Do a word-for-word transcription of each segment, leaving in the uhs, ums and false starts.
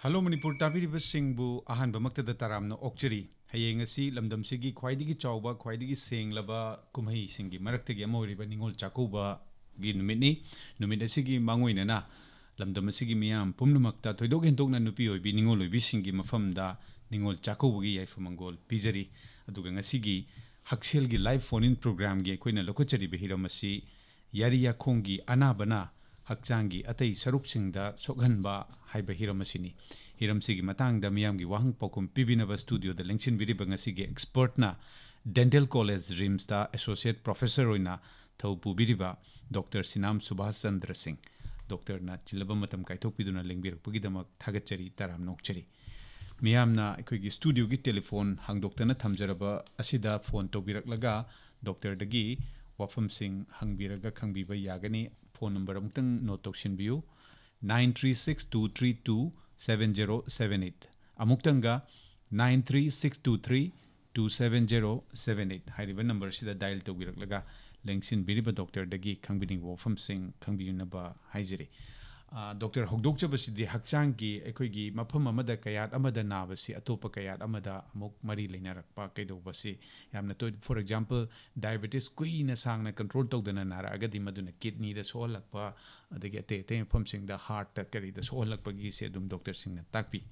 Hello Manipur ꯇꯥꯕꯤꯔꯤꯕꯁꯤꯡꯕꯨ ꯑꯍꯥꯟꯕꯃꯛꯇꯗ ꯇꯔꯥꯝꯅ ꯑꯣꯛꯆꯔꯤ꯫ ꯍꯌꯦꯡ ꯑꯁꯤ ꯂꯝꯗꯝꯁꯤꯒꯤ ꯈ꯭ꯋꯥꯏꯗꯒꯤ ꯆꯥꯎꯕ, ꯈ꯭ꯋꯥꯏꯗꯒꯤ ꯁꯦꯡꯂꯕ ꯀꯨꯝꯍꯩꯁꯤꯡꯒꯤ ꯃꯔꯛꯇꯒꯤ ꯑꯃ ꯑꯣꯏꯔꯤꯕ ꯅꯤꯉꯣꯜ ꯆꯥꯛꯀꯧꯕꯒꯤ ꯅꯨꯃꯤꯠꯅꯤ꯫ ꯅꯨꯃꯤꯠ ꯑꯁꯤꯒꯤ ꯃꯥꯡꯑꯣꯏꯅꯅ ꯂꯝꯗꯝ ꯑꯁꯤꯒꯤ ꯃꯤꯌꯥꯝ ꯄꯨꯝꯅꯃꯛꯇ, ꯊꯣꯏꯗꯣꯛ ꯍꯦꯟꯗꯣꯛꯅ ꯅꯨꯄꯤ ꯑꯣꯏꯕꯤ ꯅꯤꯉꯣꯜ ꯑꯣꯏꯕꯤꯁꯤꯡꯒꯤ ꯃꯐꯝꯗ ꯅꯤꯉꯣꯜ ꯆꯥꯛꯀꯧꯕꯒꯤ ꯌꯥꯏꯐ ꯃꯪꯒꯣꯜ ꯄꯤꯖꯔꯤ꯫ ꯑꯗꯨꯒ ꯉꯁꯤꯒꯤ ꯍꯛꯁꯦꯜꯒꯤ live phone in programꯒꯤ ꯑꯩꯈꯣꯏꯅ ꯂꯧꯈꯠꯆꯔꯤꯕ ꯍꯤꯔꯝ ꯑꯁꯤ ꯌꯥꯔꯤ ꯌꯥꯈꯣꯡꯒꯤ ꯑꯅꯥꯕꯅ ꯍꯛꯆꯥꯡꯒꯤ ꯑꯇꯩ ꯁꯔꯨꯛꯁꯤꯡꯗ ꯁꯣꯛꯍꯟꯕ ꯍꯥꯏꯕ ꯍꯤꯔꯝ ꯑꯁꯤꯅꯤ꯫ ꯍꯤꯔꯝꯁꯤꯒꯤ ꯃꯇꯥꯡꯗ ꯃꯤꯌꯥꯝꯒꯤ ꯋꯥꯍꯪ ꯄꯥꯎꯈꯨꯝ ꯄꯤꯕꯤꯅꯕ studioꯗ ꯂꯦꯡꯁꯤꯟꯕꯤꯔꯤꯕ ꯉꯁꯤꯒꯤ expertꯅ Dental College RIMSꯇ associate professor ꯑꯣꯏꯅ ꯊꯧ ꯄꯨꯕꯤꯔꯤꯕ ꯗꯣꯛꯇꯔ ꯁꯤꯅꯥꯝ ꯁꯨꯕꯥꯁ ꯆꯟꯗ꯭ꯔ ꯁꯤꯡ꯫ ꯗꯣꯛꯇꯔꯅ ꯆꯤꯜꯂꯕ ꯃꯇꯝ ꯀꯥꯏꯊꯣꯛꯄꯤꯗꯨꯅ ꯂꯦꯡꯕꯤꯔꯛꯄꯒꯤꯗꯃꯛ ꯊꯥꯒꯠꯆꯔꯤ, ꯇꯔꯥꯝꯅ ꯑꯣꯛꯆꯔꯤ꯫ ꯃꯤꯌꯥꯝꯅ ꯑꯩꯈꯣꯏꯒꯤ studioꯒꯤ telephone ꯍꯥꯡꯗꯣꯛꯇꯅ ꯊꯝꯖꯔꯕ ꯑꯁꯤꯗ phone ꯇꯧꯕꯤꯔꯛꯂꯒ ꯗꯣꯛꯇꯔꯗꯒꯤ ꯋꯥꯐꯝꯁꯤꯡ ꯍꯪꯕꯤꯔꯒ ꯈꯪꯕꯤꯕ ꯌꯥꯒꯅꯤ꯫ Phone number ꯑꯃꯨꯛꯇꯪ note ꯇꯧꯁꯤꯟꯕꯤꯌꯨ, nine three six two three two seven zero seven eight꯫ ꯑꯃꯨꯛꯇꯪꯒ, nine three six two three two seven zero seven eight ꯍꯥꯏꯔꯤꯕ numberꯁꯤꯗ dial ꯇꯧꯕꯤꯔꯛꯂꯒ ꯂꯦꯡꯁꯤꯟꯕꯤꯔꯤꯕ ꯗꯣꯛꯇꯔꯗꯒꯤ ꯈꯪꯕꯤꯅꯤꯡꯕ ꯋꯥꯐꯝꯁꯤꯡ ꯈꯪꯕꯤꯅꯕ ꯍꯥꯏꯖꯔꯤ꯫ ꯑ, ꯗꯣꯛꯇꯔ, ꯍꯧꯗꯣꯛꯆꯕꯁꯤꯗꯤ ꯍꯛꯆꯥꯡꯒꯤ ꯑꯩꯈꯣꯏꯒꯤ ꯃꯐꯝ ꯑꯃꯗ ꯀꯌꯥꯠ ꯑꯃꯗ ꯅꯥꯕꯁꯤ ꯑꯇꯣꯞꯄ ꯀꯌꯥꯠ ꯑꯃꯗ ꯑꯃꯨꯛ ꯃꯔꯤ ꯂꯩꯅꯔꯛꯄ ꯀꯩꯗꯧꯕꯁꯤ ꯌꯥꯝꯅ ꯇꯣꯏ꯫ For example, diabetes ꯀꯨꯏꯅ ꯁꯥꯡꯅ control ꯇꯧꯗꯅ ꯅꯥꯔꯛꯑꯒꯗꯤ ꯃꯗꯨꯅ kidneyꯗ ꯁꯣꯛꯍꯜꯂꯛꯄ, ꯑꯗꯒꯤ ꯑꯇꯩ ꯑꯇꯩ ꯃꯐꯝꯁꯤꯡꯗ heartꯇ ꯀꯔꯤꯗ ꯁꯣꯛꯍꯜꯂꯛꯄꯒꯤꯁꯦ ꯑꯗꯨꯝ ꯗꯣꯛꯇꯔꯁꯤꯡꯅ ꯇꯥꯛꯄꯤ꯫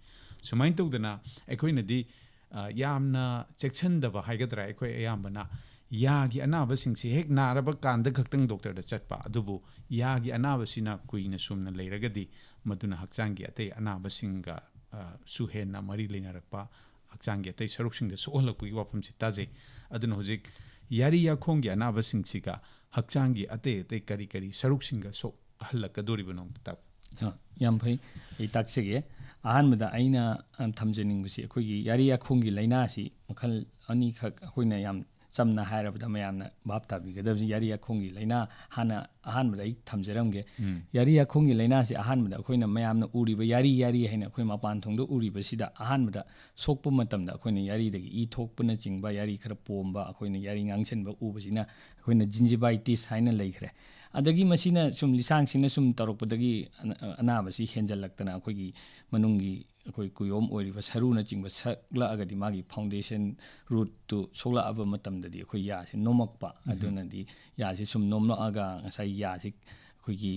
ꯁꯨꯃꯥꯏꯅ ꯇꯧꯗꯅ ꯑꯩꯈꯣꯏꯅꯗꯤ, ꯑ, ꯌꯥꯝꯅ ꯆꯦꯛꯁꯤꯟꯗꯕ ꯍꯥꯏꯒꯗ꯭ꯔꯥ, ꯑꯩꯈꯣꯏ ꯑꯌꯥꯝꯕꯅ ꯌꯥꯒꯤ ꯑꯅꯥꯕꯁꯤꯡꯁꯤ ꯍꯦꯛ ꯅꯥꯔꯕ ꯀꯥꯟꯗ ꯈꯛꯇꯪ ꯗꯣꯛꯇꯔꯗ ꯆꯠꯄ, ꯑꯗꯨꯕꯨ ꯌꯥꯒꯤ ꯑꯅꯥꯕꯁꯤꯅ ꯀꯨꯏꯅ ꯁꯨꯝꯅ ꯂꯩꯔꯒꯗꯤ ꯃꯗꯨꯅ ꯍꯛꯆꯥꯡꯒꯤ ꯑꯇꯩ ꯑꯅꯥꯕꯁꯤꯡꯒ, ꯑ, ꯁꯨ ꯍꯦꯟꯅ ꯃꯔꯤ ꯂꯩꯅꯔꯛꯄ, ꯍꯛꯆꯥꯡꯒꯤ ꯑꯇꯩ ꯁꯔꯨꯛꯁꯤꯡꯗ ꯁꯣꯛꯍꯜꯂꯛꯄꯒꯤ ꯋꯥꯐꯝꯁꯤ ꯇꯥꯖꯩ꯫ ꯑꯗꯨꯅ ꯍꯧꯖꯤꯛ ꯌꯥꯔꯤ ꯌꯥꯈꯣꯡꯒꯤ ꯑꯅꯥꯕꯁꯤꯡꯁꯤꯒ ꯍꯛꯆꯥꯡꯒꯤ ꯑꯇꯩ ꯑꯇꯩ ꯀꯔꯤ ꯀꯔꯤ ꯁꯔꯨꯛꯁꯤꯡꯒ ꯁꯣꯛꯍꯜꯂꯛꯀꯗꯣꯔꯤꯕꯅꯣ ꯑꯝꯇ ꯇꯥꯛꯄꯤꯌꯨ꯫ ꯑ, ꯌꯥꯝ ꯐꯩ꯫ ꯑꯩ ꯇꯥꯛꯆꯒꯦ꯫ ꯑꯍꯥꯟꯕꯗ ꯑꯩꯅ, ꯑ, ꯊꯝꯖꯅꯤꯡꯕꯁꯤ ꯑꯩꯈꯣꯏꯒꯤ ꯌꯥꯔꯤ ꯌꯥꯈꯣꯡꯒꯤ ꯂꯥꯏꯅꯥꯁꯤ ꯃꯈꯜ ꯑꯅꯤꯈꯛ ꯑꯩꯈꯣꯏꯅ ꯌꯥꯝ ꯆꯝꯅ ꯍꯥꯏꯔꯕꯗ ꯃꯌꯥꯝꯅ ꯚꯥꯞ ꯇꯥꯕꯤꯒꯗꯕꯁꯤ ꯌꯥꯔꯤ ꯌꯥꯈꯣꯡꯒꯤ ꯂꯥꯏꯅꯥ ꯍꯥꯟꯅ ꯑꯍꯥꯟꯕꯗ ꯑꯩ ꯊꯝꯖꯔꯝꯒꯦ꯫ ꯎꯝ꯫ ꯌꯥꯔꯤ ꯌꯥꯈꯣꯡꯒꯤ ꯂꯥꯏꯅꯥꯁꯤ ꯑꯍꯥꯟꯕꯗ ꯑꯩꯈꯣꯏꯅ ꯃꯌꯥꯝꯅ ꯎꯔꯤꯕ ꯌꯥꯔꯤ ꯌꯥꯔꯤ ꯍꯥꯏꯅ ꯑꯩꯈꯣꯏ ꯃꯄꯥꯟ ꯊꯣꯡꯗ ꯎꯔꯤꯕꯁꯤꯗ ꯑꯍꯥꯟꯕꯗ ꯁꯣꯛꯄ ꯃꯇꯝꯗ ꯑꯩꯈꯣꯏꯅ ꯌꯥꯔꯤꯗꯒꯤ ꯏ ꯊꯣꯛꯄꯅꯆꯤꯡꯕ, ꯌꯥꯔꯤ ꯈꯔ ꯄꯣꯝꯕ, ꯑꯩꯈꯣꯏꯅ ꯌꯥꯔꯤ ꯉꯥꯡꯁꯤꯟꯕ ꯎꯕꯁꯤꯅ ꯑꯩꯈꯣꯏꯅ gingivitis ꯍꯥꯏꯅ ꯂꯩꯈ꯭ꯔꯦ꯫ ꯑꯗꯒꯤ ꯃꯁꯤꯅ ꯁꯨꯝ, ꯂꯤꯁꯥꯡꯁꯤꯅ ꯁꯨꯝ ꯇꯧꯔꯛꯄꯗꯒꯤ ꯑꯅ-, ꯑꯅꯥꯕꯁꯤ ꯍꯦꯟꯖꯜꯂꯛꯇꯅ ꯑꯩꯈꯣꯏꯒꯤ ꯃꯅꯨꯡꯒꯤ ꯑꯩꯈꯣꯏ ꯀꯨꯌꯣꯝ ꯑꯣꯏꯔꯤꯕ ꯁꯔꯨꯅꯆꯤꯡꯕ ꯁꯛꯂꯛꯑꯒꯗꯤ ꯃꯥꯒꯤ foundation rootꯇꯨ ꯁꯣꯛꯂꯛꯑꯕ ꯃꯇꯝꯗꯗꯤ ꯑꯩꯈꯣꯏ ꯌꯥꯁꯦ ꯅꯣꯝꯃꯛꯄ, ꯑꯗꯨꯅꯗꯤ ꯌꯥꯁꯦ ꯁꯨꯝ ꯅꯣꯝꯂꯛꯑꯒ ꯉꯁꯥꯏ ꯌꯥꯁꯦ ꯑꯩꯈꯣꯏꯒꯤ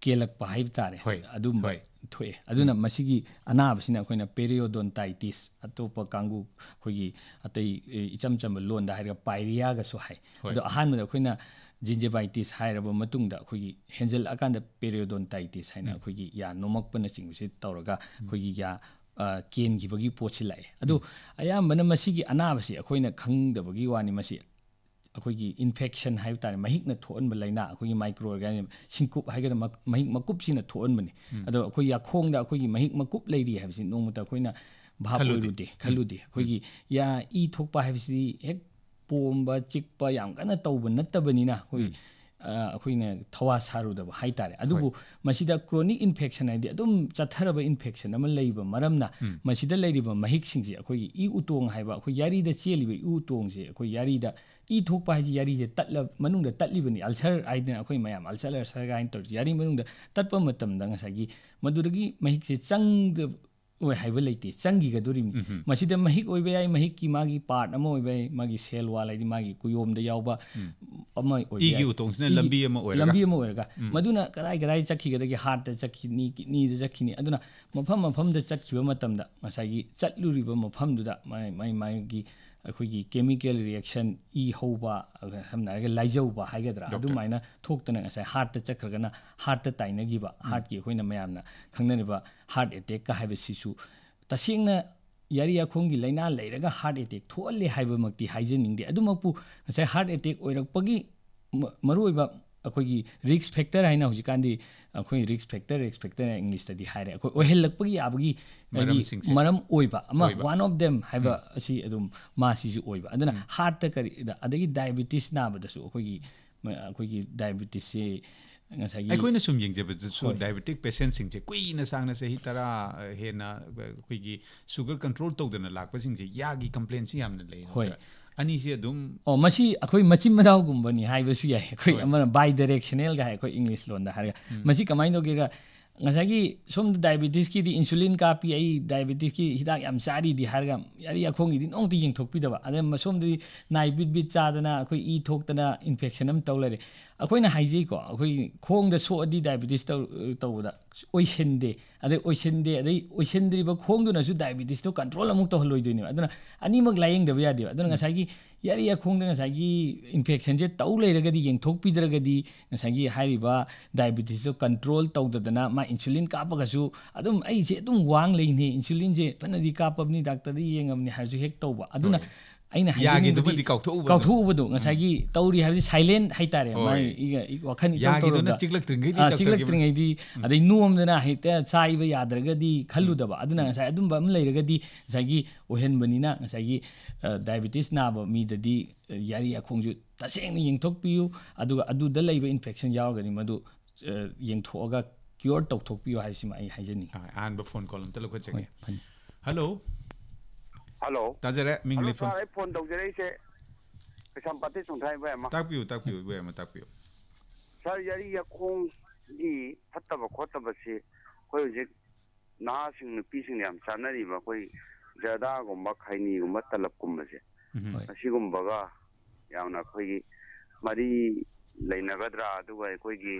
ꯀꯦꯜꯂꯛꯄ ꯍꯥꯏꯕ ꯇꯥꯔꯦ, ꯍꯣꯏ, ꯑꯗꯨꯝꯕ ꯍꯣꯏ꯫ ꯊꯣꯛꯑꯦ꯫ ꯑꯗꯨꯅ ꯃꯁꯤꯒꯤ ꯑꯅꯥꯕꯁꯤꯅ ꯑꯩꯈꯣꯏꯅ periodontitis, ꯑꯇꯣꯞꯄ ꯀꯥꯡꯕꯨ ꯑꯩꯈꯣꯏꯒꯤ ꯑꯇꯩ, ꯑꯦ, ꯏꯆꯝ ꯆꯝꯕ ꯂꯣꯟꯗ ꯍꯥꯏꯔꯒ pariaꯒꯁꯨ ꯍꯥꯏ꯫ ꯍꯣꯏ꯫ ꯑꯗꯣ ꯑꯍꯥꯟꯕꯗ ꯑꯩꯈꯣꯏꯅ gingivitis ꯍꯥꯏꯔꯕ ꯃꯇꯨꯡꯗ ꯑꯩꯈꯣꯏꯒꯤ ꯍꯦꯟꯖꯜꯂꯛꯑꯀꯥꯟꯗ periodontitis ꯍꯥꯏꯅ ꯑꯩꯈꯣꯏꯒꯤ ꯌꯥ ꯅꯣꯝꯃꯛꯄꯅꯆꯤꯡꯕꯁꯤ ꯇꯧꯔꯒ ꯑꯩꯈꯣꯏꯒꯤ ꯌꯥ, ꯑ, ꯀꯦꯟꯈꯤꯕꯒꯤ ꯄꯣꯠꯁꯤ ꯂꯥꯛꯑꯦ꯫ ꯑꯗꯣ ꯑꯌꯥꯝꯕꯅ ꯃꯁꯤꯒꯤ ꯑꯅꯥꯕꯁꯤ ꯑꯩꯈꯣꯏꯅ ꯈꯪꯗꯕꯒꯤ ꯋꯥꯅꯤ, ꯃꯁꯤ ꯑꯩꯈꯣꯏꯒꯤ infection ꯍꯥꯏꯕ ꯇꯥꯔꯦ, ꯃꯍꯤꯛꯅ ꯊꯣꯛꯍꯟꯕ ꯂꯥꯏꯅꯥ, ꯑꯩꯈꯣꯏꯒꯤ microorganism, ꯁꯤꯡꯀꯨꯞ ꯍꯥꯏꯒꯗ꯭ꯔꯥ, ꯃ-, ꯃꯍꯤꯛ ꯃꯀꯨꯞꯁꯤꯅ ꯊꯣꯛꯍꯟꯕꯅꯤ꯫ ꯑꯗꯣ ꯑꯩꯈꯣꯏ ꯌꯥꯈꯣꯡꯗ ꯑꯩꯈꯣꯏꯒꯤ ꯃꯍꯤꯛ ꯃꯀꯨꯞ ꯂꯩꯔꯤ ꯍꯥꯏꯕꯁꯤ ꯅꯣꯡꯃꯇ ꯑꯩꯈꯣꯏꯅ ꯚꯥꯞ ꯈꯜꯂꯨꯗꯦ꯫ ꯑꯣꯏꯔꯨꯗꯦ, ꯈꯜꯂꯨꯗꯦ꯫ ꯑꯩꯈꯣꯏꯒꯤ ꯌꯥ ꯏ ꯊꯣꯛꯄ ꯍꯥꯏꯕꯁꯤꯗꯤ ꯍꯦꯛ ꯄꯣꯝꯕ ꯆꯤꯛꯄ ꯌꯥꯝ ꯀꯟꯅ ꯇꯧꯕ ꯅꯠꯇꯕꯅꯤꯅ ꯑꯩꯈꯣꯏ, ꯑ, ꯑꯩꯈꯣꯏꯅ ꯊꯋꯥ ꯁꯥꯔꯨꯗꯕ ꯍꯥꯏꯇꯥꯔꯦ꯫ ꯑꯗꯨꯕꯨ ꯃꯁꯤꯗ chronic infection ꯍꯥꯏꯕꯗꯤ ꯑꯗꯨꯝ ꯆꯠꯊꯔꯕ infection ꯑꯃ ꯂꯩꯕ ꯃꯔꯝꯅ ꯃꯁꯤꯗ ꯂꯩꯔꯤꯕ ꯃꯍꯤꯛꯁꯤꯡꯁꯦ ꯑꯩꯈꯣꯏꯒꯤ ꯏ ꯎꯇꯣꯡ ꯍꯥꯏꯕ, ꯑꯩꯈꯣꯏ ꯌꯥꯔꯤꯗ ꯆꯦꯜꯂꯤꯕ ꯏ ꯎꯇꯣꯡꯁꯦ, ꯑꯩꯈꯣꯏ ꯌꯥꯔꯤꯗ ꯏ ꯊꯣꯛꯄ ꯍꯥꯏꯁꯤ ꯌꯥꯔꯤꯁꯦ ꯇꯠꯂ ꯃꯅꯨꯡꯗ ꯇꯠꯂꯤꯕꯅꯤ, ulcer ꯍꯥꯏꯗꯅ ꯑꯩꯈꯣꯏ ꯃꯌꯥꯝ ulcer, ulcer ꯀꯥꯏꯅ ꯇꯧꯔꯤꯁꯦ꯫ ꯌꯥꯔꯤ ꯃꯅꯨꯡꯗ ꯇꯠꯄ ꯃꯇꯝꯗ ꯉꯁꯥꯏꯒꯤ ꯃꯗꯨꯗꯒꯤ ꯃꯍꯤꯛꯁꯦ ꯆꯪꯗ ꯑꯣꯏ ꯍꯥꯏꯕ ꯂꯩꯇꯦ, ꯆꯪꯈꯤꯒꯗꯣꯔꯤꯕꯅꯤ꯫ ꯃꯁꯤꯗ ꯃꯍꯤꯛ ꯑꯣꯏꯕ ꯌꯥꯏ, ꯃꯍꯤꯛꯀꯤ ꯃꯥꯒꯤ part ꯑꯃ ꯑꯣꯏꯕ ꯌꯥꯏ, ꯃꯥꯒꯤ cell wall ꯍꯥꯏꯗꯤ ꯃꯥꯒꯤ ꯀꯨꯌꯣꯝꯗ ꯌꯥꯎꯕ ꯑꯃ ꯑꯣꯏꯕ ꯏꯒꯤ ꯌꯥꯏ꯫ ꯎꯇꯣꯡꯁꯤꯅ ꯏꯒꯤ ꯂꯝꯕꯤ ꯑꯃ ꯑꯣꯏꯔꯒ꯫ ꯂꯝꯕꯤ ꯑꯃ ꯑꯣꯏꯔꯒ ꯃꯗꯨꯅ ꯀꯗꯥꯏ ꯀꯗꯥꯏ ꯆꯠꯈꯤꯒꯗꯒꯦ? Heartꯇ ꯆꯠꯈꯤꯅꯤ, kidneyꯗ ꯆꯠꯈꯤꯅꯤ꯫ ꯑꯗꯨꯅ ꯃꯐꯝ ꯃꯐꯝꯗ ꯆꯠꯈꯤꯕ ꯃꯇꯝꯗ ꯉꯁꯥꯏꯒꯤ ꯆꯠꯂꯨꯔꯤꯕ ꯃꯐꯝꯗꯨꯗ ꯃꯥꯏ, ꯃꯥꯏ, ꯃꯥꯒꯤ ꯑꯩꯈꯣꯏꯒꯤ chemical reaction, ꯏ ꯍꯧꯕ, ꯁꯝꯅ ꯍꯥꯏꯔꯒ ꯂꯥꯏꯖꯧꯕ ꯍꯥꯏꯒꯗ꯭ꯔꯥ, Doctor. ꯑꯗꯨꯃꯥꯏꯅ ꯊꯣꯛꯇꯅ ꯉꯁꯥꯏ heartꯇ ꯆꯠꯈ꯭ꯔꯒꯅ heartꯇ ꯇꯥꯏꯅꯈꯤꯕ, heartꯀꯤ ꯑꯩꯈꯣꯏꯅ ꯃꯌꯥꯝꯅ ꯈꯪꯅꯔꯤꯕ heart attackꯀ ꯍꯥꯏꯕꯁꯤꯁꯨ ꯇꯁꯦꯡꯅ ꯌꯥꯔꯤ ꯌꯥꯈꯣꯡꯒꯤ ꯂꯥꯏꯅꯥ ꯂꯩꯔꯒ heart attack ꯊꯣꯛꯍꯜꯂꯦ ꯍꯥꯏꯕꯃꯛꯇꯤ ꯍꯥꯏꯖꯅꯤꯡꯗꯦ꯫ ꯑꯗꯨꯃꯛꯄꯨ ꯉꯁꯥꯏ heart attack ꯑꯣꯏꯔꯛꯄꯒꯤ ꯃ-, ꯃꯔꯨꯑꯣꯏꯕ ꯑꯩꯈꯣꯏꯒꯤ risk factor ꯍꯥꯏꯅ ꯍꯧꯖꯤꯛꯀꯥꯟꯗꯤ ꯑꯩꯈꯣꯏ risk factor, risk factor ꯍꯥꯏꯅ Englishꯇꯗꯤ ꯍꯥꯏꯔꯦ, ꯑꯩꯈꯣꯏ ꯑꯣꯏꯍꯜꯂꯛꯄꯒꯤ ꯌꯥꯕꯒꯤ ꯍꯥꯏꯗꯤ ꯃꯔꯝꯁꯤꯡꯁꯦ꯫ ꯃꯔꯝ ꯑꯣꯏꯕ ꯑꯃ, ꯑꯣꯏꯕ꯫ One of them ꯍꯥꯏꯕ ꯑꯁꯤ ꯑꯗꯨꯝ ꯃꯥꯁꯤꯁꯨ ꯑꯣꯏꯕ꯫ ꯑꯗꯨꯅ heartꯇ ꯀꯔꯤꯗ, ꯑꯗꯒꯤ diabetes ꯅꯥꯕꯗꯁꯨ ꯑꯩꯈꯣꯏꯒꯤ, ꯑꯩꯈꯣꯏꯒꯤ diabetesꯁꯤ ꯉꯁꯥꯏꯒꯤ ꯑꯩꯈꯣꯏꯅ ꯁꯨꯝ ꯌꯦꯡꯖꯕꯗꯁꯨ ꯍꯣꯏ꯫ Diabetic patientꯁꯤꯡꯁꯦ ꯀꯨꯏꯅ ꯁꯥꯡꯅ ꯆꯍꯤ ꯇꯔꯥ ꯍꯦꯟꯅ ꯑꯩꯈꯣꯏꯒꯤ sugar control ꯇꯧꯗꯅ ꯂꯥꯛꯄꯁꯤꯡꯁꯦ ꯌꯥꯒꯤ complaintꯁꯤ ꯌꯥꯝꯅ ꯂꯩ꯫ ꯍꯣꯏ꯫ ꯗꯣꯛꯇꯔ, ꯑꯅꯤꯁꯦ ꯑꯗꯨꯝ ꯑꯣ, ꯃꯁꯤ ꯑꯩꯈꯣꯏ ꯃꯆꯤꯟ ꯃꯅꯥꯎꯒꯨꯝꯕꯅꯤ ꯍꯥꯏꯕꯁꯨ ꯌꯥꯏ꯫ ꯑꯩꯈꯣꯏ ꯍꯣꯏ꯫ ꯑꯃꯅ ꯕꯥꯏ ꯗꯥꯏꯔꯦꯛꯁꯅꯦꯜꯒ ꯍꯥꯏ, ꯑꯩꯈꯣꯏ ꯏꯪꯂꯤꯁ ꯂꯣꯟꯗ ꯍꯥꯏꯔꯒ꯫ ꯃꯁꯤ ꯀꯃꯥꯏꯅ ꯇꯧꯒꯦꯒ, ꯉꯁꯥꯏꯒꯤ ꯁꯣꯝꯗ ꯗꯥꯏꯕꯤꯇꯤꯁꯀꯤꯗꯤ ꯏꯟꯁꯨꯂꯤꯟ ꯀꯥꯞꯄꯤ, ꯑꯩ ꯗꯥꯏꯕꯤꯇꯤꯁꯀꯤ ꯍꯤꯗꯥꯛ ꯌꯥꯝ ꯆꯥꯔꯤꯗꯤ ꯍꯥꯏꯔꯒ, ꯌꯥꯔꯤ ꯑꯈꯣꯡꯒꯤꯗꯤ ꯅꯣꯡꯇ ꯌꯦꯡꯊꯣꯛꯄꯤꯗꯕ꯫ ꯑꯗꯩ ꯃꯁꯣꯝꯗꯗꯤ ꯅꯥꯏ ꯕꯤꯠ ꯕꯤꯠ ꯆꯥꯗꯅ ꯑꯩꯈꯣꯏ ꯏ ꯊꯣꯛꯇꯅ ꯏꯟꯐꯦꯛꯁꯟ ꯑꯃ ꯇꯧ ꯂꯩꯔꯦ꯫ ꯑꯩꯈꯣꯏꯅ ꯍꯥꯏꯖꯩꯀꯣ, ꯑꯩꯈꯣꯏ ꯈꯣꯡꯗ ꯁꯣꯛꯑꯗꯤ ꯗꯥꯏꯕꯤꯇꯤꯁ ꯇꯧ-, ꯇꯧꯕꯗ ꯑꯣꯏꯁꯤꯟꯗꯦ꯫ ꯑꯗꯩ ꯑꯣꯏꯁꯤꯟꯗꯦ, ꯑꯗꯩ ꯑꯣꯏꯁꯤꯟꯗ꯭ꯔꯤꯕ ꯈꯣꯡꯗꯨꯅꯁꯨ ꯗꯥꯏꯕꯤꯇꯤꯁꯇꯣ ꯀꯟꯇ꯭ꯔꯣꯜ ꯑꯃꯨꯛ ꯇꯧꯍꯜꯂꯣꯏꯗꯣꯏꯅꯦꯕ꯫ ꯑꯗꯨꯅ ꯑꯅꯤꯃꯛ ꯂꯥꯏꯌꯦꯡꯗꯕ ꯌꯥꯗꯦꯕ꯫ ꯑꯗꯨꯅ ꯉꯁꯥꯏꯒꯤ ꯌꯥꯔꯤ ꯑꯈꯣꯡꯗ ꯉꯁꯥꯏꯒꯤ ꯏꯟꯐꯦꯛꯁꯟꯁꯦ ꯇꯧ ꯂꯩꯔꯒꯗꯤ, ꯌꯦꯡꯊꯣꯛꯄꯤꯗ꯭ꯔꯒꯗꯤ, ꯉꯁꯥꯏꯒꯤ ꯍꯥꯏꯔꯤꯕ ꯗꯥꯏꯕꯤꯇꯤꯁꯇꯣ ꯀꯟꯇ꯭ꯔꯣꯜ ꯇꯧꯗꯗꯅ, ꯃꯥ ꯏꯟꯁꯨꯂꯤꯟ ꯀꯥꯞꯄꯒꯁꯨ ꯑꯗꯨꯝ ꯑꯩꯁꯦ ꯑꯗꯨꯝ ꯋꯥꯡ ꯂꯩꯅꯦ, ꯏꯟꯁꯨꯂꯤꯟꯁꯦ ꯐꯅꯗꯤ ꯀꯥꯞꯄꯕꯅꯤ, ꯗꯥꯛꯇꯔꯗ ꯌꯦꯡꯉꯕꯅꯤ ꯍꯥꯏꯔꯁꯨ ꯍꯦꯛ ꯇꯧꯕ꯫ ꯑꯗꯨꯅ ꯍꯣꯏ꯫ ꯑꯩꯅ ꯍꯥꯏꯖꯅꯤꯡꯕꯗꯤ ꯌꯥꯒꯤꯗꯨꯃꯗꯤ ꯀꯥꯎꯊꯣꯛꯎꯕꯗꯣ꯫ ꯀꯥꯎꯊꯣꯛꯎꯕꯗꯣ, ꯉꯁꯥꯏꯒꯤ ꯇꯧꯔꯤ ꯍꯥꯏꯕꯗꯤ ꯁꯥꯏꯂꯦꯟ ꯍꯥꯏꯇꯥꯔꯦ꯫ ꯍꯣꯏ꯫ ꯃꯥꯏ ꯏꯒ-, ꯏ-, ꯋꯥꯈꯜ ꯏꯆꯪ ꯌꯥꯒꯤꯗꯨꯅ ꯇꯧꯔꯝꯗ-, ꯆꯤꯛꯂꯛꯇ꯭ꯔꯤꯉꯩꯗꯤ ꯑꯥ, ꯗꯥꯛꯇꯔꯒꯤ ꯆꯤꯛꯂꯛꯇ꯭ꯔꯤꯉꯩꯗꯤ, ꯑꯗꯩ ꯅꯣꯝꯗꯅ ꯍꯦꯛꯇ ꯆꯥꯏꯕ ꯌꯥꯗ꯭ꯔꯒꯗꯤ ꯈꯜꯂꯨꯗꯕ꯫ ꯑꯗꯨꯅ ꯉꯁꯥꯏ ꯑꯗꯨꯝꯕ ꯑꯃ ꯂꯩꯔꯒꯗꯤ, ꯉꯁꯥꯏꯒꯤ ꯑꯣꯏꯍꯟꯕꯅꯤꯅ, ꯉꯁꯥꯏꯒꯤ, ꯑ, ꯗꯥꯏꯕꯤꯇꯤꯁ ꯅꯥꯕ ꯃꯤꯗꯗꯤ, ꯑ, ꯌꯥꯔꯤ ꯑꯈꯣꯡꯁꯨ ꯇꯁꯦꯡꯅ ꯌꯦꯡꯊꯣꯛꯄꯤꯌꯨ꯫ ꯑꯗꯨꯒ ꯑꯗꯨꯗ ꯂꯩꯕ ꯏꯟꯐꯦꯛꯁꯟ ꯌꯥꯎꯔꯒꯗꯤ ꯃꯗꯨ, ꯑ, ꯌꯦꯡꯊꯣꯛꯑꯒ ꯀ꯭ꯌꯣꯔ ꯇꯧꯊꯣꯛꯄꯤꯌꯨ ꯍꯥꯏꯁꯤꯃ ꯑꯩ ꯍꯥꯏꯖꯅꯤꯡꯉꯤ꯫ ꯑ, ꯑꯍꯥꯟꯕ ꯐꯣꯟ ꯀꯣꯜ ꯑꯝꯇ ꯂꯧꯈꯠꯆꯒꯦ꯫ ꯍꯣꯏ, ꯐꯅꯤ꯫ ꯍꯜꯂꯣ꯫ ꯍꯜꯂꯣ꯫ ꯇꯥꯖꯔꯦ, ꯃꯤꯡ ꯍꯜꯂꯣ, ꯂꯩꯐꯝ꯫ ꯁꯥꯔ, ꯑꯩ ꯐꯣꯟ ꯇꯧꯖꯔꯛꯏꯁꯦ ꯀꯩꯁꯥꯝꯄꯥꯠꯇꯩ ꯆꯣꯡꯊꯥꯏ ꯏꯕꯣꯌꯥꯏꯃ꯫ ꯇꯥꯛꯄꯤꯌꯨ, ꯇꯥꯛꯄꯤꯌꯨ, ꯏꯕꯣꯌꯥꯏꯃ, ꯇꯥꯛꯄꯤꯌꯨ꯫ ꯁꯥꯔ, ꯌꯥꯔꯤ ꯌꯥꯈꯣꯡꯒꯤ ꯐꯠꯇꯕ ꯈꯣꯠꯇꯕꯁꯤ ꯑꯩꯈꯣꯏ ꯍꯧꯖꯤꯛ ꯅꯍꯥꯁꯤꯡ, ꯅꯨꯄꯤꯁꯤꯡꯅ ꯌꯥꯝ ꯆꯥꯅꯔꯤꯕ ꯑꯩꯈꯣꯏ ꯖꯔꯗꯥꯒꯨꯝꯕ, ꯈꯩꯅꯤꯒꯨꯝꯕ, ꯇꯂꯞꯀꯨꯝꯕꯁꯦ, ꯎꯝ꯫ ꯍꯣꯏ꯫ ꯑꯁꯤꯒꯨꯝꯕꯒ ꯌꯥꯝꯅ ꯑꯩꯈꯣꯏꯒꯤ ꯃꯔꯤ ꯂꯩꯅꯒꯗ꯭ꯔꯥ? ꯑꯗꯨꯒ ꯑꯩꯈꯣꯏꯒꯤ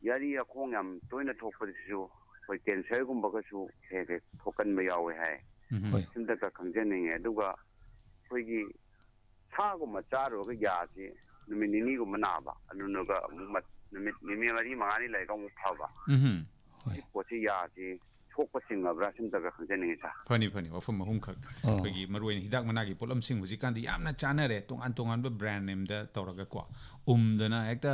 ꯌꯥꯔꯤ ꯌꯥꯈꯣꯡ ꯌꯥꯝ ꯇꯣꯏꯅ ꯊꯣꯛꯄꯗꯁꯨ ꯑꯩꯈꯣꯏ ꯀꯦꯟꯁꯔꯒꯨꯝꯕꯒꯁꯨ ꯍꯦꯛ ꯍꯦꯛ ꯊꯣꯛꯀꯟꯕ ꯌꯥꯎꯋꯦ ꯍꯥꯏ꯫ ꯎꯝ꯫ ꯍꯣꯏ꯫ ꯁꯤꯝꯇꯒ ꯈꯪꯖꯅꯤꯡꯉꯦ꯫ ꯑꯗꯨꯒ ꯑꯩꯈꯣꯏꯒꯤ ꯁꯥꯒꯨꯝꯕ ꯆꯥꯔꯨꯔꯒ ꯌꯥꯁꯤ ꯅꯨꯃꯤꯠ ꯅꯤꯅꯤꯒꯨꯝꯕ ꯅꯥꯕ, ꯑꯗꯨꯅꯒ ꯑꯃꯨꯛ ꯃꯠ-, ꯅꯨꯃꯤꯠ ꯅꯤꯅꯤ ꯃꯔꯤ ꯃꯉꯥꯅꯤ ꯂꯩꯔꯒ ꯑꯃꯨꯛ ꯐꯕ, ꯎꯝ꯫ ꯍꯣꯏ꯫ ꯁꯤ ꯄꯣꯠꯁꯤ ꯌꯥꯁꯤ ꯁꯣꯛꯄ ꯆꯤꯡꯉꯕ꯭ꯔꯥ? ꯁꯤꯝꯇꯒ ꯈꯪꯖꯅꯤꯡꯉꯤ, ꯁꯥꯔ꯫ ꯐꯅꯤ, ꯐꯅꯤ, ꯋꯥꯐꯝ ꯑꯍꯨꯝꯈꯛ꯫ ꯑꯣ꯫ ꯑꯩꯈꯣꯏꯒꯤ ꯃꯔꯨꯑꯣꯏꯅ ꯍꯤꯗꯥꯛ ꯃꯅꯥꯒꯤ ꯄꯣꯠꯂꯝꯁꯤꯡ ꯍꯧꯖꯤꯛꯀꯥꯟꯗꯤ ꯌꯥꯝꯅ ꯆꯥꯅꯔꯦ, ꯇꯣꯉꯥꯟ ꯇꯣꯉꯥꯟꯕ ꯕ꯭ꯔꯥꯟ ꯅꯦꯝꯗ ꯇꯧꯔꯒꯀꯣ, ꯎꯝꯗꯅ ꯍꯦꯛꯇ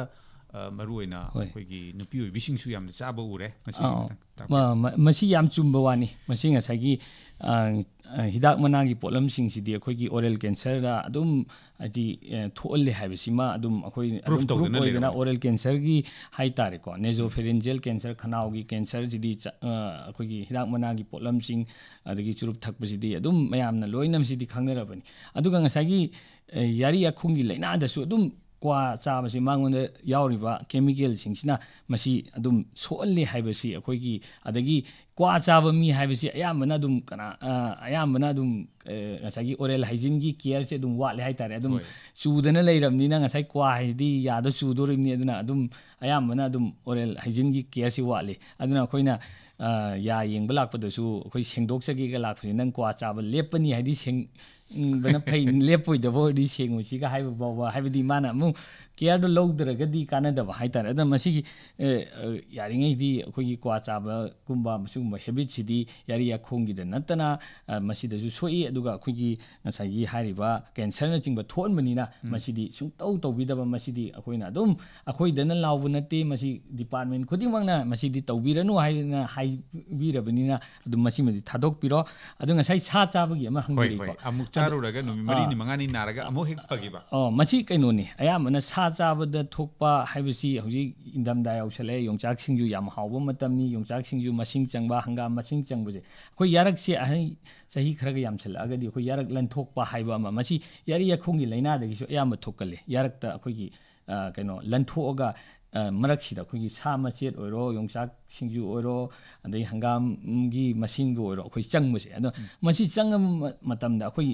ꯑ, ꯃꯔꯨꯑꯣꯏꯅ ꯍꯣꯏ꯫ ꯑꯩꯈꯣꯏꯒꯤ ꯅꯨꯄꯤ ꯑꯣꯏꯕꯤꯁꯤꯡꯁꯨ ꯌꯥꯝꯅ ꯆꯥꯕ ꯎꯔꯦ꯫ ꯃꯁꯤ ꯑꯥꯎ꯫ ꯈꯤꯇꯪ ꯇꯥꯛꯄꯤꯌꯨ꯫ ꯃ- ꯃ- ꯃꯁꯤ ꯌꯥꯝ ꯆꯨꯝꯕ ꯋꯥꯅꯤ꯫ ꯃꯁꯤ ꯉꯁꯥꯏꯒꯤ ꯑ, ꯑ, ꯍꯤꯗꯥꯛ ꯃꯅꯥꯒꯤ ꯄꯣꯠꯂꯝꯁꯤꯡꯁꯤꯗꯤ ꯑꯩꯈꯣꯏꯒꯤ oral cancerꯗ ꯑꯗꯨꯝ ꯍꯥꯏꯗꯤ ꯑ, ꯊꯣꯛꯍꯜꯂꯦ ꯍꯥꯏꯕꯁꯤꯃ ꯑꯗꯨꯝ ꯑꯩꯈꯣꯏ Proof ꯑꯗꯨꯝ ꯇꯧꯗꯨꯅ proof ꯑꯣꯏꯗꯅ ꯂꯩꯔꯕꯅꯤ꯫ Oral cancerꯒꯤ ꯍꯥꯏꯇꯥꯔꯦꯀꯣ, nasopharyngeal cancer, ꯈꯅꯥꯎꯒꯤ cancerꯁꯤꯗꯤ ꯆ- ꯑ, ꯑꯩꯈꯣꯏꯒꯤ ꯍꯤꯗꯥꯛ ꯃꯅꯥꯒꯤ ꯄꯣꯠꯂꯝꯁꯤꯡ ꯑꯗꯒꯤ ꯆꯨꯔꯨꯞ ꯊꯛꯄꯁꯤꯗꯤ ꯑꯗꯨꯝ ꯃꯌꯥꯝꯅ ꯂꯣꯏꯅ ꯁꯤꯗꯤ ꯈꯪꯅꯔꯕꯅꯤ꯫ ꯑꯗꯨꯒ ꯉꯁꯥꯏꯒꯤ ꯑ, ꯌꯥꯔꯤ ꯌꯥꯈꯣꯡꯒꯤ ꯂꯥꯏꯅꯥꯗꯁꯨ ꯑꯗꯨꯝ ꯀ꯭ꯋꯥ ꯆꯥꯕꯁꯤ ꯃꯉꯣꯟꯗ ꯌꯥꯎꯔꯤꯕ chemicalꯁꯤꯡꯁꯤꯅ ꯃꯁꯤ ꯑꯗꯨꯝ ꯁꯣꯛꯍꯜꯂꯤ ꯍꯥꯏꯕꯁꯤ ꯑꯩꯈꯣꯏꯒꯤ, ꯑꯗꯒꯤ ꯀ꯭ꯋꯥ ꯆꯥꯕ ꯃꯤ ꯍꯥꯏꯕꯁꯤ ꯑꯌꯥꯝꯕꯅ ꯑꯗꯨꯝ ꯀꯅꯥ ꯑ, ꯑꯌꯥꯝꯕꯅ ꯑꯗꯨꯝ ꯑ, ꯉꯁꯥꯏꯒꯤ oral hygieneꯒꯤ careꯁꯦ ꯑꯗꯨꯝ ꯋꯥꯠꯂꯦ ꯍꯥꯏꯇꯥꯔꯦ꯫ ꯑꯗꯨꯝ ꯍꯣꯏ꯫ ꯆꯨꯗꯅ ꯂꯩꯔꯕꯅꯤꯅ ꯉꯁꯥꯏ ꯀ꯭ꯋꯥ ꯍꯥꯏꯁꯤꯗꯤ ꯌꯥꯗ ꯆꯨꯗꯣꯔꯤꯕꯅꯤ꯫ ꯑꯗꯨꯅ ꯑꯗꯨꯝ ꯑꯌꯥꯝꯕꯅ ꯑꯗꯨꯝ oral hygieneꯒꯤ careꯁꯤ ꯋꯥꯠꯂꯤ꯫ ꯑꯗꯨꯅ ꯑꯩꯈꯣꯏꯅ ꯑ, ꯌꯥ ꯌꯦꯡꯕ ꯂꯥꯛꯄꯗꯁꯨ ꯑꯩꯈꯣꯏ ꯁꯦꯡꯗꯣꯛꯆꯒꯦꯒ ꯂꯥꯛꯄꯁꯦ, "ꯅꯪ ꯀ꯭ꯋꯥ ꯆꯥꯕ ꯂꯦꯞꯄꯅꯤ ꯍꯥꯏꯗꯤ ꯁꯦꯡꯕꯅ ꯐꯩ, ꯂꯦꯞꯄꯣꯏꯗꯕ ꯑꯣꯏꯔꯗꯤ ꯁꯦꯡꯉꯨꯁꯤꯒ" ꯍꯥꯏꯕ ꯐꯥꯎꯕ, ꯍꯥꯏꯕꯗꯤ ꯃꯥꯅ ꯑꯃꯨꯛ careꯗꯣ ꯂꯧꯗ꯭ꯔꯒꯗꯤ ꯀꯥꯟꯅꯗꯕ ꯍꯥꯏꯇꯥꯔꯦ꯫ ꯑꯗꯨꯅ ꯃꯁꯤꯒꯤ ꯑ, ꯑ, ꯌꯥꯔꯤꯉꯩꯗꯤ ꯑꯩꯈꯣꯏꯒꯤ ꯀ꯭ꯋꯥ ꯆꯥꯕꯒꯨꯝꯕ ꯃꯁꯤꯒꯨꯝꯕ habitꯁꯤꯗꯤ ꯌꯥꯔꯤ ꯌꯥꯈꯣꯡꯒꯤꯗ ꯅꯠꯇꯅ ꯑ, ꯃꯁꯤꯗꯁꯨ ꯁꯣꯛꯏ꯫ ꯑꯗꯨꯒ ꯑꯩꯈꯣꯏꯒꯤ ꯉꯁꯥꯏꯒꯤ ꯍꯥꯏꯔꯤꯕ cancerꯅꯆꯤꯡꯕ ꯊꯣꯛꯍꯟꯕꯅꯤꯅ ꯃꯁꯤꯗꯤ ꯁꯨꯡꯇꯧ ꯇꯧꯕꯤꯗꯕ꯫ ꯃꯁꯤꯗꯤ ꯑꯩꯈꯣꯏꯅ ꯑꯗꯨꯝ, ꯑꯩꯈꯣꯏꯗꯅ ꯂꯥꯎꯕ ꯅꯠꯇꯦ, ꯃꯁꯤ department ꯈꯨꯗꯤꯡꯃꯛꯅ ꯃꯁꯤꯗꯤ ꯇꯧꯕꯤꯔꯅꯨ ꯍꯥꯏꯅ ꯍꯥꯏꯕꯤꯔꯕꯅꯤꯅ ꯑꯗꯨꯝ ꯃꯁꯤꯃꯗꯤ ꯊꯥꯗꯣꯛꯄꯤꯔꯣ꯫ ꯑꯗꯣ ꯉꯁꯥꯏ ꯁꯥ ꯆꯥꯕꯒꯤ ꯑꯃ ꯍꯣꯏ, ꯍꯪꯕꯤꯔꯤꯀꯣ꯫ ꯍꯣꯏ꯫ ꯑꯃꯨꯛ ꯑꯗꯣ- ꯆꯥꯔꯨꯔꯒ ꯅꯨꯃꯤꯠ ꯑꯥ꯫ ꯃꯔꯤꯅꯤ ꯃꯉꯥꯅꯤ ꯅꯥꯔꯒ ꯑꯃꯨꯛ ꯍꯦꯛ ꯐꯈꯤꯕ꯫ ꯑꯣ, ꯃꯁꯤ ꯀꯩꯅꯣꯅꯤ, ꯑꯌꯥꯝꯕꯅ ꯁꯥ ꯆꯥꯕꯗ ꯊꯣꯛꯄ ꯍꯥꯏꯕꯁꯤ ꯍꯧꯖꯤꯛ ꯏꯪꯊꯝꯊꯥ ꯌꯧꯁꯜꯂꯛꯑꯦ, ꯌꯣꯡꯆꯥꯛ ꯁꯤꯡꯖꯨ ꯌꯥꯝ ꯍꯥꯎꯕ ꯃꯇꯝꯅꯤ, ꯌꯣꯡꯆꯥꯛ ꯁꯤꯡꯖꯨ, ꯃꯁꯤꯡ ꯆꯪꯕ, ꯍꯪꯒꯥꯝ ꯃꯁꯤꯡ ꯆꯪꯕꯁꯦ꯫ ꯑꯩꯈꯣꯏ ꯌꯥꯔꯛꯁꯦ ꯑꯍꯩ ꯆꯍꯤ ꯈꯔꯒ ꯌꯥꯝꯁꯜꯂꯛꯑꯒꯗꯤ ꯑꯩꯈꯣꯏ ꯌꯥꯔꯛ ꯂꯟꯊꯣꯛꯄ ꯍꯥꯏꯕ ꯑꯃ, ꯃꯁꯤ ꯌꯥꯔꯤ ꯌꯥꯈꯣꯡꯒꯤ ꯂꯥꯏꯅꯥꯗꯒꯤꯁꯨ ꯑꯌꯥꯝꯕ ꯊꯣꯛꯀꯜꯂꯤ꯫ ꯌꯥꯔꯛꯇ ꯑꯩꯈꯣꯏꯒꯤ ꯑ, ꯀꯩꯅꯣ ꯂꯟꯊꯣꯛꯑꯒ ꯑ, ꯃꯔꯛꯁꯤꯗ ꯑꯩꯈꯣꯏꯒꯤ ꯁꯥ ꯃꯆꯦꯠ ꯑꯣꯏꯔꯣ, ꯌꯣꯡꯆꯥꯛ ꯁꯤꯡꯖꯨ ꯑꯣꯏꯔꯣ, ꯑꯗꯩ ꯍꯪꯒꯥꯝꯒꯤ ꯃꯁꯤꯡꯕꯨ ꯑꯣꯏꯔꯣ, ꯑꯩꯈꯣꯏ ꯆꯪꯕꯁꯦ꯫ ꯑꯗꯣ ꯃꯁꯤ ꯆꯪꯉꯕ ꯃ- ꯃꯇꯝꯗ ꯑꯩꯈꯣꯏ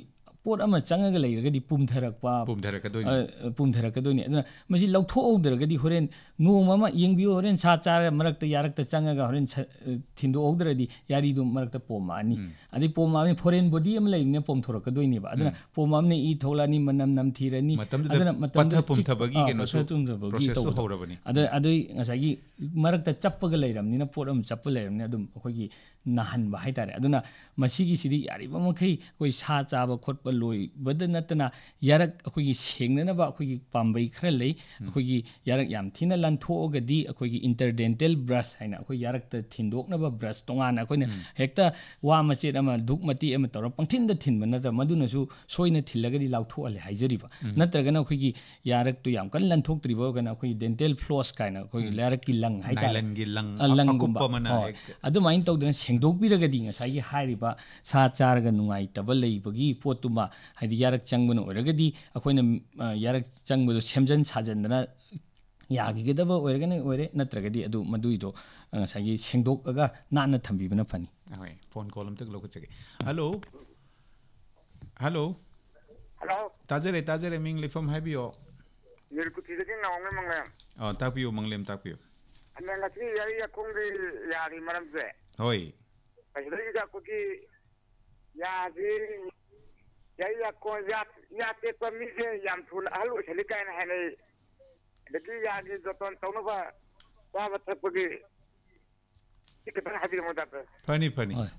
ꯄꯣꯠ ꯑꯃ ꯆꯪꯉꯒ ꯂꯩꯔꯒꯗꯤ ꯄꯨꯝꯊꯔꯛꯄ, ꯄꯨꯝꯊꯔꯛꯀꯗꯣꯏꯅꯤ꯫ ꯑ, ꯄꯨꯝꯊꯔꯛꯀꯗꯣꯏꯅꯤ꯫ ꯑꯗꯨꯅ ꯃꯁꯤ ꯂꯧꯊꯣꯛꯍꯧꯗ꯭ꯔꯒꯗꯤ ꯍꯣꯔꯦꯟ ꯅꯣꯡꯃ ꯑꯃ ꯌꯦꯡꯕꯤꯌꯨ, ꯍꯣꯔꯦꯟ ꯁꯥ ꯆꯥꯔꯒ ꯃꯔꯛꯇ ꯌꯥꯔꯛꯇ ꯆꯪꯉꯒ ꯍꯣꯔꯦꯟ ꯁ- ꯑ, ꯊꯤꯟꯗꯣꯛꯍꯧꯗ꯭ꯔꯗꯤ ꯌꯥꯔꯤꯗꯨ ꯃꯔꯛꯇ ꯄꯣꯝꯃꯛꯑꯅꯤ꯫ ꯎꯝ꯫ ꯑꯗꯩ ꯄꯣꯝꯃꯛꯑꯅꯤ, foreign body ꯑꯃ ꯂꯩꯕꯅꯤꯅ ꯄꯣꯝꯊꯣꯔꯛꯀꯗꯣꯏꯅꯦꯕ꯫ ꯑꯗꯨꯅ ꯎꯝ꯫ ꯄꯣꯝꯃꯛꯑꯕꯅꯤꯅ ꯏ ꯊꯣꯛꯂꯛꯑꯅꯤ, ꯃꯅꯝ ꯅꯝꯊꯤꯔꯅꯤ꯫ ꯃꯇꯝꯗꯨꯗ ꯑꯗꯨꯅ ꯃꯇꯝꯗꯨꯗ ꯄꯠꯊ ꯆꯤꯛ- ꯄꯨꯝꯊꯕꯒꯤ ꯑꯥ, ꯀꯩꯅꯣꯁꯨ ꯄꯠꯊ ꯄꯨꯝꯊꯕꯒꯤ processꯇꯨ ꯇꯧꯕꯗꯣ꯫ ꯍꯧꯔꯕꯅꯤ꯫ ꯑꯗ ꯑꯗꯨꯏ ꯉꯁꯥꯏꯒꯤ ꯃꯔꯛꯇ ꯆꯞꯄꯒ ꯂꯩꯔꯕꯅꯤꯅ, ꯄꯣꯠ ꯑꯃ ꯆꯞꯄ ꯂꯩꯔꯕꯅꯤꯅ ꯑꯗꯨꯝ ꯑꯩꯈꯣꯏꯒꯤ ꯅꯥꯍꯟꯕ ꯍꯥꯏꯇꯥꯔꯦ꯫ ꯑꯗꯨꯅ ꯃꯁꯤꯒꯤꯁꯤꯗꯤ ꯌꯥꯔꯤꯕ ꯃꯈꯩ ꯑꯩꯈꯣꯏ ꯁꯥ ꯆꯥꯕ ꯈꯣꯠꯄ ꯂꯣꯏꯕꯗ ꯅꯠꯇꯅ, ꯌꯥꯔꯛ ꯑꯩꯈꯣꯏꯒꯤ ꯁꯦꯡꯅꯅꯕ ꯑꯩꯈꯣꯏꯒꯤ ꯄꯥꯝꯕꯩ ꯈꯔ ꯂꯩ꯫ ꯑꯩꯈꯣꯏꯒꯤ ꯌꯥꯔꯛ ꯌꯥꯝ ꯊꯤꯅ ꯂꯟꯊꯣꯛꯑꯒꯗꯤ, ꯑꯩꯈꯣꯏꯒꯤ interdentated brush ꯍꯥꯏꯅ ꯑꯩꯈꯣꯏ ꯌꯥꯔꯛꯇ ꯊꯤꯟꯗꯣꯛꯅꯕ brush ꯇꯣꯉꯥꯟꯅ, ꯑꯩꯈꯣꯏꯅ ꯍꯦꯛꯇ ꯋꯥ ꯃꯆꯦꯠ ꯑꯃ, ꯗꯨꯛ ꯃꯇꯦꯛ ꯑꯃ ꯇꯧꯔꯒ ꯄꯪꯊꯤꯟꯗ ꯊꯤꯟꯕ ꯅꯠꯇꯕ, ꯃꯗꯨꯅꯁꯨ ꯁꯣꯏꯅ ꯊꯤꯜꯂꯒꯗꯤ ꯂꯥꯎꯊꯣꯛꯍꯜꯂꯦ ꯍꯥꯏꯖꯔꯤꯕ꯫ ꯅꯠꯇ꯭ꯔꯒꯅ ꯑꯩꯈꯣꯏꯒꯤ ꯌꯥꯔꯛꯇꯨ ꯌꯥꯝ ꯀꯟꯅ ꯂꯟꯊꯣꯛꯇ꯭ꯔꯤꯕ ꯑꯣꯏꯔꯒꯅ, ꯑꯩꯈꯣꯏꯒꯤ dental floss ꯀꯥꯏꯅ ꯑꯩꯈꯣꯏꯒꯤ ꯌꯥꯔꯛꯀꯤ ꯂꯪ ꯍꯥꯏꯇꯥꯔꯦ꯫ Nylonꯒꯤ ꯂꯪ ꯑ, ꯂꯪꯒꯨꯝꯕ꯫ ꯑꯀꯨꯞꯄ ꯑꯃꯅ ꯍꯣꯏ꯫ ꯍꯦꯛ ꯑꯗꯨꯃꯥꯏꯅ ꯇꯧꯗꯅ ꯁꯦꯡꯗꯣꯛꯄꯤꯔꯒꯗꯤ, ꯉꯁꯥꯏꯒꯤ ꯍꯥꯏꯔꯤꯕ ꯁꯥ ꯆꯥꯔꯒ ꯅꯨꯡꯉꯥꯏꯇꯕ ꯂꯩꯕꯒꯤ ꯄꯣꯠꯇꯨꯃ, ꯍꯥꯏꯗꯤ ꯌꯥꯔꯛ ꯆꯪꯕꯅ ꯑꯣꯏꯔꯒꯗꯤ, ꯑꯩꯈꯣꯏꯅ ꯑ, ꯌꯥꯔꯛ ꯆꯪꯕꯗꯣ ꯁꯦꯝꯖꯤꯟ ꯁꯥꯖꯟꯗꯅ ꯌꯥꯈꯤꯒꯗꯕ ꯑꯣꯏꯔꯒꯅ ꯑꯣꯏꯔꯦ, ꯅꯠꯇ꯭ꯔꯒꯗꯤ ꯑꯗꯨ ꯃꯗꯨꯏꯗꯣ, ꯑ, ꯉꯁꯥꯏꯒꯤ ꯁꯦꯡꯗꯣꯛꯑꯒ ꯅꯥꯟꯅ ꯊꯝꯕꯤꯕꯅ ꯐꯅꯤ꯫ ꯍꯣꯏ, ꯐꯣꯟ ꯀꯣꯜ ꯑꯝꯇ ꯂꯧꯈꯠꯆꯒꯦ꯫ ꯍꯜꯂꯣ꯫ ꯍꯜꯂꯣ꯫ ꯍꯜꯂꯣ꯫ ꯇꯥꯖꯔꯦ, ꯇꯥꯖꯔꯦ꯫ ꯃꯤꯡ, ꯂꯩꯐꯝ ꯍꯥꯏꯕꯤꯌꯣ꯫ ꯅꯤꯔꯀꯨꯊꯤꯗꯒꯤ ꯅꯥꯎꯃꯤ ꯃꯪꯂꯦꯝ꯫ ꯑ, ꯇꯥꯛꯄꯤꯌꯨ, ꯃꯪꯂꯦꯝ, ꯇꯥꯛꯄꯤꯌꯨ꯫ ꯑꯗ ꯉꯁꯤ ꯌꯥꯔꯤ ꯌꯥꯈꯣꯡꯒꯤ ꯌꯥꯒꯤ ꯃꯔꯝꯁꯦ꯫ ꯍꯣꯏ꯫ ꯃꯁꯤꯗꯩꯁꯤꯗ ꯑꯩꯈꯣꯏꯒꯤ ꯌꯥꯁꯤ, ꯌꯥꯔꯤ ꯌꯥꯈꯣꯡ, ꯌꯥ, ꯌꯥ ꯇꯦꯛꯄ ꯃꯤꯁꯦ ꯌꯥꯝ ꯊꯨꯅ ꯑꯍꯜ ꯑꯣꯏꯁꯜꯂꯤ ꯀꯥꯏꯅ ꯍꯥꯏꯅꯩ꯫ ꯑꯗꯒꯤ ꯌꯥꯒꯤ ꯖꯣꯇꯣꯟ ꯇꯧꯅꯕ ꯆꯥꯕ ꯊꯛꯄꯒꯤ ꯁꯤ ꯈꯤꯇꯪ ꯍꯥꯏꯕꯤꯔꯝꯃꯣ, ꯗꯥꯛꯇꯔ꯫ ꯐꯅꯤ, ꯐꯅꯤ꯫ ꯍꯣꯏ꯫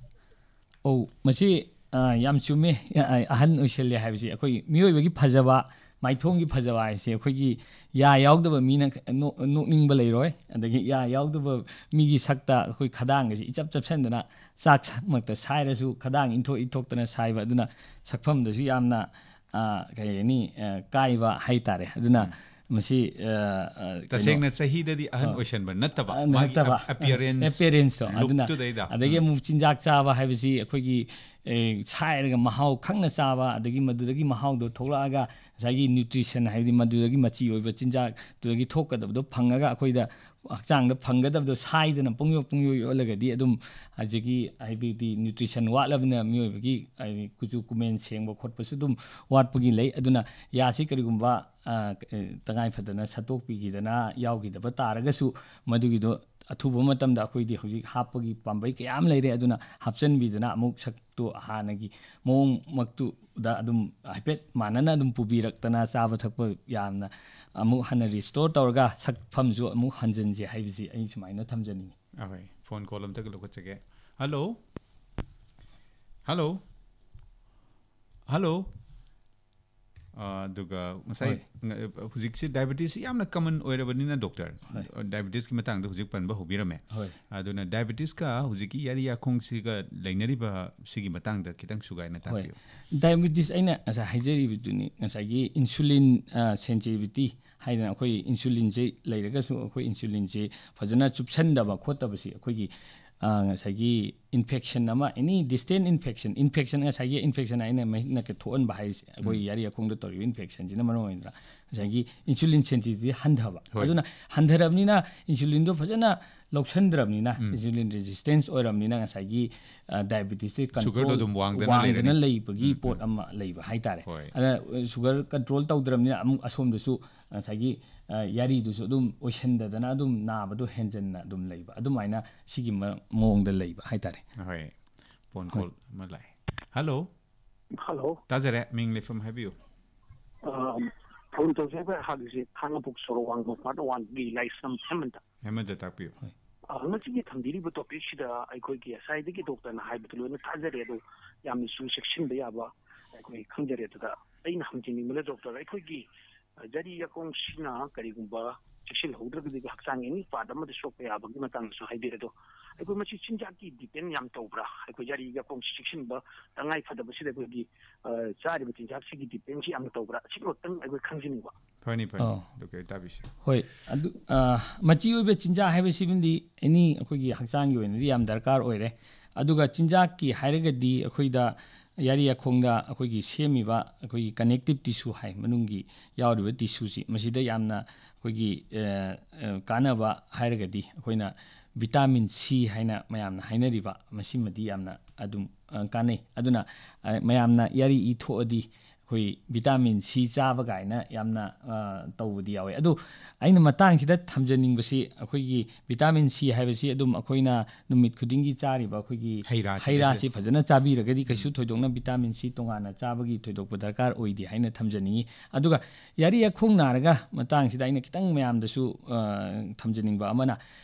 ꯑꯧ, ꯃꯁꯤ, ꯑ, ꯌꯥꯝ ꯆꯨꯝꯃꯦ꯫ ꯑ, ꯑꯍꯟ ꯑꯣꯏꯁꯜꯂꯦ ꯍꯥꯏꯕꯁꯤ, ꯑꯩꯈꯣꯏ ꯃꯤꯑꯣꯏꯕꯒꯤ ꯐꯖꯕ, ꯃꯥꯏꯊꯣꯡꯒꯤ ꯐꯖꯕ ꯍꯥꯏꯕꯁꯤ, ꯑꯩꯈꯣꯏꯒꯤ ꯌꯥ ꯌꯥꯎꯗꯕ ꯃꯤꯅ ꯅꯣꯛ-, ꯅꯣꯛꯅꯤꯡꯕ ꯂꯩꯔꯣꯏ꯫ ꯑꯗꯒꯤ ꯌꯥ ꯌꯥꯎꯗꯕ ꯃꯤꯒꯤ ꯁꯛꯇ ꯑꯩꯈꯣꯏ ꯈꯗꯥꯡꯒꯁꯤ ꯏꯆꯞ ꯆꯞꯁꯟꯗꯅ, ꯆꯥꯛꯃꯛꯇ ꯁꯥꯏꯔꯁꯨ ꯈꯗꯥꯡ ꯏꯟꯊꯣꯛ ꯏꯟꯊꯣꯛꯇꯅ ꯁꯥꯏꯕ꯫ ꯑꯗꯨꯅ ꯁꯛꯐꯝꯗꯁꯨ ꯌꯥꯝꯅ, ꯑ, ꯀꯩ ꯍꯥꯏꯅꯤ, ꯑ, ꯀꯥꯏꯕ ꯍꯥꯏꯇꯥꯔꯦ꯫ ꯑꯗꯨꯅ ꯃꯁꯤ, ꯑ, ꯑ, ꯀꯩꯅꯣ, ꯇꯁꯦꯡꯅ ꯆꯍꯤꯗꯗꯤ ꯑꯍꯟ ꯑ, ꯑꯣꯏꯁꯟꯕ ꯅꯠꯇꯕ, ꯑ, ꯃꯥꯒꯤ ꯅꯠꯇꯕ, appearance, appearance ꯇꯣ, ꯑꯗꯨꯅ, look ꯇꯨꯗꯩꯗ꯫ ꯑꯗꯒꯤ ꯎꯝ꯫ ꯑꯃꯨꯛ ꯆꯤꯟꯖꯥꯛ ꯆꯥꯕ ꯍꯥꯏꯕꯁꯤ ꯑꯩꯈꯣꯏꯒꯤ, ꯑꯦ, ꯁꯥꯏꯔꯒ ꯃꯍꯥꯎ ꯈꯪꯅ ꯆꯥꯕ, ꯑꯗꯒꯤ ꯃꯗꯨꯗꯒꯤ ꯃꯍꯥꯎꯗꯣ ꯊꯣꯛꯂꯛꯑꯒ, ꯉꯁꯥꯏꯒꯤ nutrition ꯍꯥꯏꯕꯗꯤ ꯃꯗꯨꯗꯒꯤ ꯃꯆꯤ ꯑꯣꯏꯕ ꯆꯤꯟꯖꯥꯛꯇꯨꯗꯒꯤ ꯊꯣꯛꯀꯗꯕꯗꯣ ꯐꯪꯉꯒ, ꯑꯩꯈꯣꯏꯗ ꯍꯛꯆꯥꯡꯗ ꯐꯪꯒꯗꯕꯗꯣ ꯁꯥꯏꯗꯅ ꯄꯨꯡꯌꯣꯛ ꯄꯨꯡꯌꯣꯛ ꯌꯣꯛꯍꯜꯂꯒꯗꯤ, ꯑꯗꯨꯝ ꯍꯧꯖꯤꯛꯀꯤ ꯍꯥꯏꯕꯗꯤ nutrition ꯋꯥꯠꯂꯕꯅꯤꯅ ꯃꯤꯑꯣꯏꯕꯒꯤ ꯍꯥꯏꯗꯤ ꯀꯨꯆꯨ ꯀꯨꯃꯦꯟ ꯁꯦꯡꯕ ꯈꯣꯠꯄꯁꯨ ꯑꯗꯨꯝ ꯋꯥꯠꯄꯒꯤ ꯂꯩ꯫ ꯑꯗꯨꯅ ꯌꯥꯁꯤ ꯀꯔꯤꯒꯨꯝꯕ, ꯑ, ꯑ, ꯇꯉꯥꯏ ꯐꯗꯅ ꯁꯠꯇꯣꯛꯄꯤꯈꯤꯗꯅ ꯌꯥꯎꯈꯤꯗꯕ ꯇꯥꯔꯒꯁꯨ, ꯃꯗꯨꯒꯤꯗꯣ ꯑꯊꯨꯕ ꯃꯇꯝꯗ ꯑꯩꯈꯣꯏꯗꯤ ꯍꯧꯖꯤꯛ ꯍꯥꯞꯄꯒꯤ ꯄꯥꯝꯕꯩ ꯀꯌꯥ ꯑꯃ ꯂꯩꯔꯦ꯫ ꯑꯗꯨꯅ ꯍꯥꯞꯆꯤꯟꯕꯤꯗꯅ ꯑꯃꯨꯛ ꯁꯛꯇꯨ ꯍꯥꯟꯅꯒꯤ ꯃꯑꯣꯡꯃꯛꯇꯨꯗ ꯑꯗꯨꯝ ꯍꯥꯏꯐꯦꯠ ꯃꯥꯟꯅꯅ ꯑꯗꯨꯝ ꯄꯨꯕꯤꯔꯛꯇꯅ, ꯆꯥꯕ ꯊꯛꯄ ꯌꯥꯝꯅ ꯑꯃꯨꯛ ꯍꯟꯅ restore ꯇꯧꯔꯒ ꯁꯛꯐꯝꯁꯨ ꯑꯃꯨꯛ ꯍꯟꯖꯤꯟꯁꯦ ꯍꯥꯏꯕꯁꯤ ꯑꯩ ꯁꯨꯃꯥꯏꯅ ꯊꯝꯖꯅꯤꯡꯉꯤ꯫ ꯑꯍꯣꯏ, ꯐꯣꯟ ꯀꯣꯜ ꯑꯝꯇꯒ ꯂꯧꯈꯠꯆꯒꯦ꯫ ꯍꯜꯂꯣ? ꯍꯜꯂꯣ? ꯍꯜꯂꯣ? ꯑꯥ, ꯑꯗꯨꯒ ꯉꯁꯥꯏ ꯍꯣꯏ꯫ ꯉ-, ꯍꯧꯖꯤꯛꯁꯤ diabetes ꯁꯤ ꯌꯥꯝꯅ common ꯑꯣꯏꯔꯕꯅꯤꯅ, ꯗꯣꯛꯇꯔ, ꯍꯣꯏ꯫ diabetes ꯀꯤ ꯃꯇꯥꯡꯗ ꯍꯧꯖꯤꯛ ꯄꯟꯕ ꯍꯧꯕꯤꯔꯝꯃꯦ꯫ ꯍꯣꯏ꯫ ꯑꯗꯨꯅ diabetes ꯀ ꯍꯧꯖꯤꯛꯀꯤ ꯌꯥꯔꯤ ꯌꯥꯈꯣꯡꯁꯤꯒ ꯂꯩꯅꯔꯤꯕ ꯁꯤꯒꯤ ꯃꯇꯥꯡꯗ ꯈꯤꯇꯪ ꯁꯨꯒꯥꯏꯅ ꯍꯣꯏ꯫ ꯇꯥꯛꯄꯤꯌꯨ꯫ Diabetes ꯑꯩꯅ ꯉꯁꯥꯏ ꯍꯥꯏꯖꯔꯤꯕꯗꯨꯅꯤ, ꯉꯁꯥꯏꯒꯤ insulin, ꯑ, sensitivity ꯍꯥꯏꯗꯅ ꯑꯩꯈꯣꯏ insulin ꯁꯦ ꯂꯩꯔꯒꯁꯨ ꯑꯩꯈꯣꯏ insulin ꯁꯦ ꯐꯖꯅ ꯆꯨꯞꯁꯟꯗꯕ ꯈꯣꯠꯇꯕꯁꯤ ꯑꯩꯈꯣꯏꯒꯤ, ꯑ, ꯉꯁꯥꯏꯒꯤ infection ꯑꯃ, any distant infection, infection, ꯉꯁꯥꯏꯒꯤ infection ꯑꯩꯅ ꯃꯍꯤꯛꯅ ꯊꯣꯛꯍꯟꯕ ꯍꯥꯏꯔꯤꯁꯦ, ꯑꯩꯈꯣꯏ ꯎꯝ꯫ ꯌꯥꯔꯤ ꯌꯥꯈꯣꯡꯗ ꯇꯧꯔꯤꯕ infection ꯁꯤꯅ ꯃꯔꯝ ꯑꯣꯏꯗꯅ ꯉꯁꯥꯏꯒꯤ insulin sensitivity ꯍꯟꯊꯕ꯫ ꯍꯣꯏ꯫ ꯑꯗꯨꯅ ꯍꯟꯊꯔꯕꯅꯤꯅ insulin ꯗꯣ ꯐꯖꯅ ꯂꯧꯁꯟꯗ꯭ꯔꯕꯅꯤꯅ, ꯎꯝ꯫ Insulin resistance ꯑꯣꯏꯔꯕꯅꯤꯅ ꯉꯁꯥꯏꯒꯤ, ꯑ, diabetes ꯁꯦ sugar ꯗꯣ control ꯑꯗꯨꯝ ꯋꯥꯡꯗꯅ ꯋꯥꯡꯗꯅ ꯂꯩꯔꯅꯤ꯫ ꯂꯩꯕꯒꯤ ꯎꯝ, ꯄꯣꯠ ꯎꯝ꯫ ꯑꯃ ꯂꯩꯕ ꯍꯥꯏꯇꯥꯔꯦ꯫ ꯍꯣꯏ꯫ ꯑꯗ sugar control ꯇꯧꯗ꯭ꯔꯕꯅꯤꯅ ꯑꯃꯨꯛ ꯑꯁꯣꯝꯗꯁꯨ ꯉꯁꯥꯏꯒꯤ, ꯑ, ꯌꯥꯔꯤꯗꯨꯁꯨ ꯑꯗꯨꯝ ꯑꯣꯏꯁꯟꯗꯗꯅ ꯑꯗꯨꯝ ꯅꯥꯕꯗꯣ ꯍꯦꯟꯖꯟꯅ ꯑꯗꯨꯝ ꯂꯩꯕ꯫ ꯑꯗꯨꯃꯥꯏꯅ ꯁꯤꯒꯤ ꯃ-, ꯃꯑꯣꯡꯗ ꯂꯩꯕ ꯍꯥꯏꯇꯥꯔꯦ꯫ ꯍꯣꯏ꯫ Phone ꯍꯣꯏ꯫ Call ꯑꯃ ꯂꯥꯛꯑꯦ꯫ ꯍꯜꯂꯣ꯫ ꯍꯜꯂꯣ꯫ ꯇꯥꯖꯔꯦ꯫ ꯃꯤꯡ ꯂꯩꯐꯝ ꯍꯥꯏꯕꯤꯌꯨ꯫ ꯑ, phone ꯇꯧꯖꯔꯤꯕ ꯑꯩꯍꯥꯛꯀꯤꯁꯤ ꯈꯥꯡꯉꯕꯣꯛ ꯁꯣꯔꯣꯛ ꯋꯥꯡꯃ part one ꯒꯤ ꯂꯥꯏꯁ꯭ꯔꯝ ꯍꯦꯃꯟꯇ꯫ ꯍꯦꯃꯟꯇ ꯇꯥꯛꯄꯤꯌꯨ꯫ ꯍꯣꯏ꯫ ꯑ, ꯉꯁꯤꯒꯤ ꯊꯝꯕꯤꯔꯤꯕ topic ꯁꯤꯗ ꯑꯩꯈꯣꯏꯒꯤ ꯉꯁꯥꯏꯗꯒꯤ ꯗꯣꯛꯇꯔꯅ ꯍꯥꯏꯕꯗꯨ ꯂꯣꯏꯅ ꯇꯥꯖꯔꯦ, ꯑꯗꯣ ꯌꯥꯝꯅꯁꯨ ꯆꯦꯛꯁꯤꯟꯕ ꯌꯥꯕ ꯑꯩꯈꯣꯏ ꯈꯪꯖꯔꯦ꯫ ꯑꯗꯨꯗ ꯑꯩꯅ ꯍꯪꯖꯅꯤꯡꯕꯅ ꯗꯣꯛꯇꯔ, ꯑꯩꯈꯣꯏꯒꯤ, ꯑ, ꯌꯥꯔꯤ ꯌꯥꯈꯣꯡꯁꯤꯅ ꯀꯔꯤꯒꯨꯝꯕ ꯆꯦꯛꯁꯤꯜꯍꯧꯗ꯭ꯔꯒꯗꯤ ꯍꯛꯆꯥꯡꯒꯤ any part ꯑꯃꯗ ꯁꯣꯛꯄ ꯌꯥꯕꯒꯤ ꯃꯇꯥꯡꯗꯁꯨ ꯍꯥꯏꯕꯤꯔꯦ꯫ ꯑꯗꯣ ꯑꯩꯈꯣꯏ ꯃꯁꯤ ꯆꯤꯟꯖꯥꯛꯀꯤ depend ꯌꯥꯝ ꯇꯧꯕ꯭ꯔꯥ? ꯑꯩꯈꯣꯏ ꯌꯥꯔꯤ ꯌꯥꯈꯣꯡꯁꯤ ꯆꯦꯛꯁꯤꯟꯕ ꯇꯉꯥꯏ ꯐꯗꯕꯁꯤꯗ ꯑꯩꯈꯣꯏꯒꯤ, ꯑ, ꯆꯥꯔꯤꯕ ꯆꯤꯟꯖꯥꯛꯁꯤꯒꯤ depend ꯁꯤ ꯌꯥꯝꯅ ꯇꯧꯕ꯭ꯔꯥ? ꯑꯁꯤꯃꯛꯇꯪ ꯑꯩꯈꯣꯏ ꯈꯪꯖꯅꯤꯡꯕ꯫ ꯐꯅꯤ, ꯐꯅꯤ꯫ ꯑꯧ꯫ ꯗꯣꯛꯇꯔ ꯇꯥꯕꯤꯁꯤ꯫ ꯍꯣꯏ, ꯑꯗꯨ, ꯑ, ꯃꯆꯤ ꯑꯣꯏꯕ ꯆꯤꯟꯖꯥꯛ ꯍꯥꯏꯕꯁꯤꯃꯗꯤ any ꯑꯩꯈꯣꯏꯒꯤ ꯍꯛꯆꯥꯡꯒꯤ ꯑꯣꯏꯅꯗꯤ ꯌꯥꯝ ꯗꯔꯀꯥꯔ ꯑꯣꯏꯔꯦ꯫ ꯑꯗꯨꯒ ꯆꯤꯟꯖꯥꯛꯀꯤ ꯍꯥꯏꯔꯒꯗꯤ ꯑꯩꯈꯣꯏꯗ ꯌꯥꯔꯤ ꯌꯥꯈꯣꯡꯗ ꯑꯩꯈꯣꯏꯒꯤ ꯁꯦꯝꯃꯤꯕ ꯑꯩꯈꯣꯏꯒꯤ connective tissue ꯍꯥꯏ, ꯃꯅꯨꯡꯒꯤ ꯌꯥꯎꯔꯤꯕ tissue ꯁꯤ, ꯃꯁꯤꯗ ꯌꯥꯝꯅ ꯑꯩꯈꯣꯏꯒꯤ, ꯑ, ꯑ, ꯀꯥꯟꯅꯕ ꯍꯥꯏꯔꯒꯗꯤ ꯑꯩꯈꯣꯏꯅ vitamin C ꯍꯥꯏꯅ ꯃꯌꯥꯝꯅ ꯍꯥꯏꯅꯔꯤꯕ, ꯃꯁꯤꯃꯗꯤ ꯌꯥꯝꯅ ꯑꯗꯨꯝ, ꯑ, ꯀꯥꯟꯅꯩ꯫ ꯑꯗꯨꯅ, ꯑ, ꯃꯌꯥꯝꯅ ꯌꯥꯔꯤ ꯏ ꯊꯣꯛꯑꯗꯤ ꯑꯩꯈꯣꯏ vitamin C ꯆꯥꯕ ꯀꯥꯏꯅ ꯌꯥꯝꯅ, ꯑ, ꯇꯧꯕꯗꯤ ꯌꯥꯎꯋꯦ꯫ ꯑꯗꯨ ꯑꯩꯅ ꯃꯇꯥꯡꯁꯤꯗ ꯊꯝꯖꯅꯤꯡꯕꯁꯤ, ꯑꯩꯈꯣꯏꯒꯤ vitamin C ꯍꯥꯏꯕꯁꯤ ꯑꯗꯨꯝ ꯑꯩꯈꯣꯏꯅ ꯅꯨꯃꯤꯠ ꯈꯨꯗꯤꯡꯒꯤ ꯆꯥꯔꯤꯕ ꯑꯩꯈꯣꯏꯒꯤ ꯍꯩ ꯔꯥꯁꯤ ꯍꯩ ꯔꯥꯁꯤ ꯐꯖꯅ ꯆꯥꯕꯤꯔꯒꯗꯤ ꯀꯩꯁꯨ ꯎꯝ꯫ ꯊꯣꯏꯗꯣꯛꯅ vitamin C ꯇꯣꯉꯥꯟꯅ ꯆꯥꯕꯒꯤ ꯊꯣꯏꯗꯣꯛꯄ ꯗꯔꯀꯥꯔ ꯑꯣꯏꯗꯦ ꯍꯥꯏꯅ ꯊꯝꯖꯅꯤꯡꯉꯤ꯫ ꯑꯗꯨꯒ ꯌꯥꯔꯤ ꯌꯥꯈꯣꯡ ꯅꯥꯔꯒ ꯃꯇꯥꯡꯁꯤꯗ ꯑꯩꯅ ꯈꯤꯇꯪ ꯃꯌꯥꯝꯗꯁꯨ, ꯑ, ꯊꯝꯖꯅꯤꯡꯕ ꯑꯃꯅ,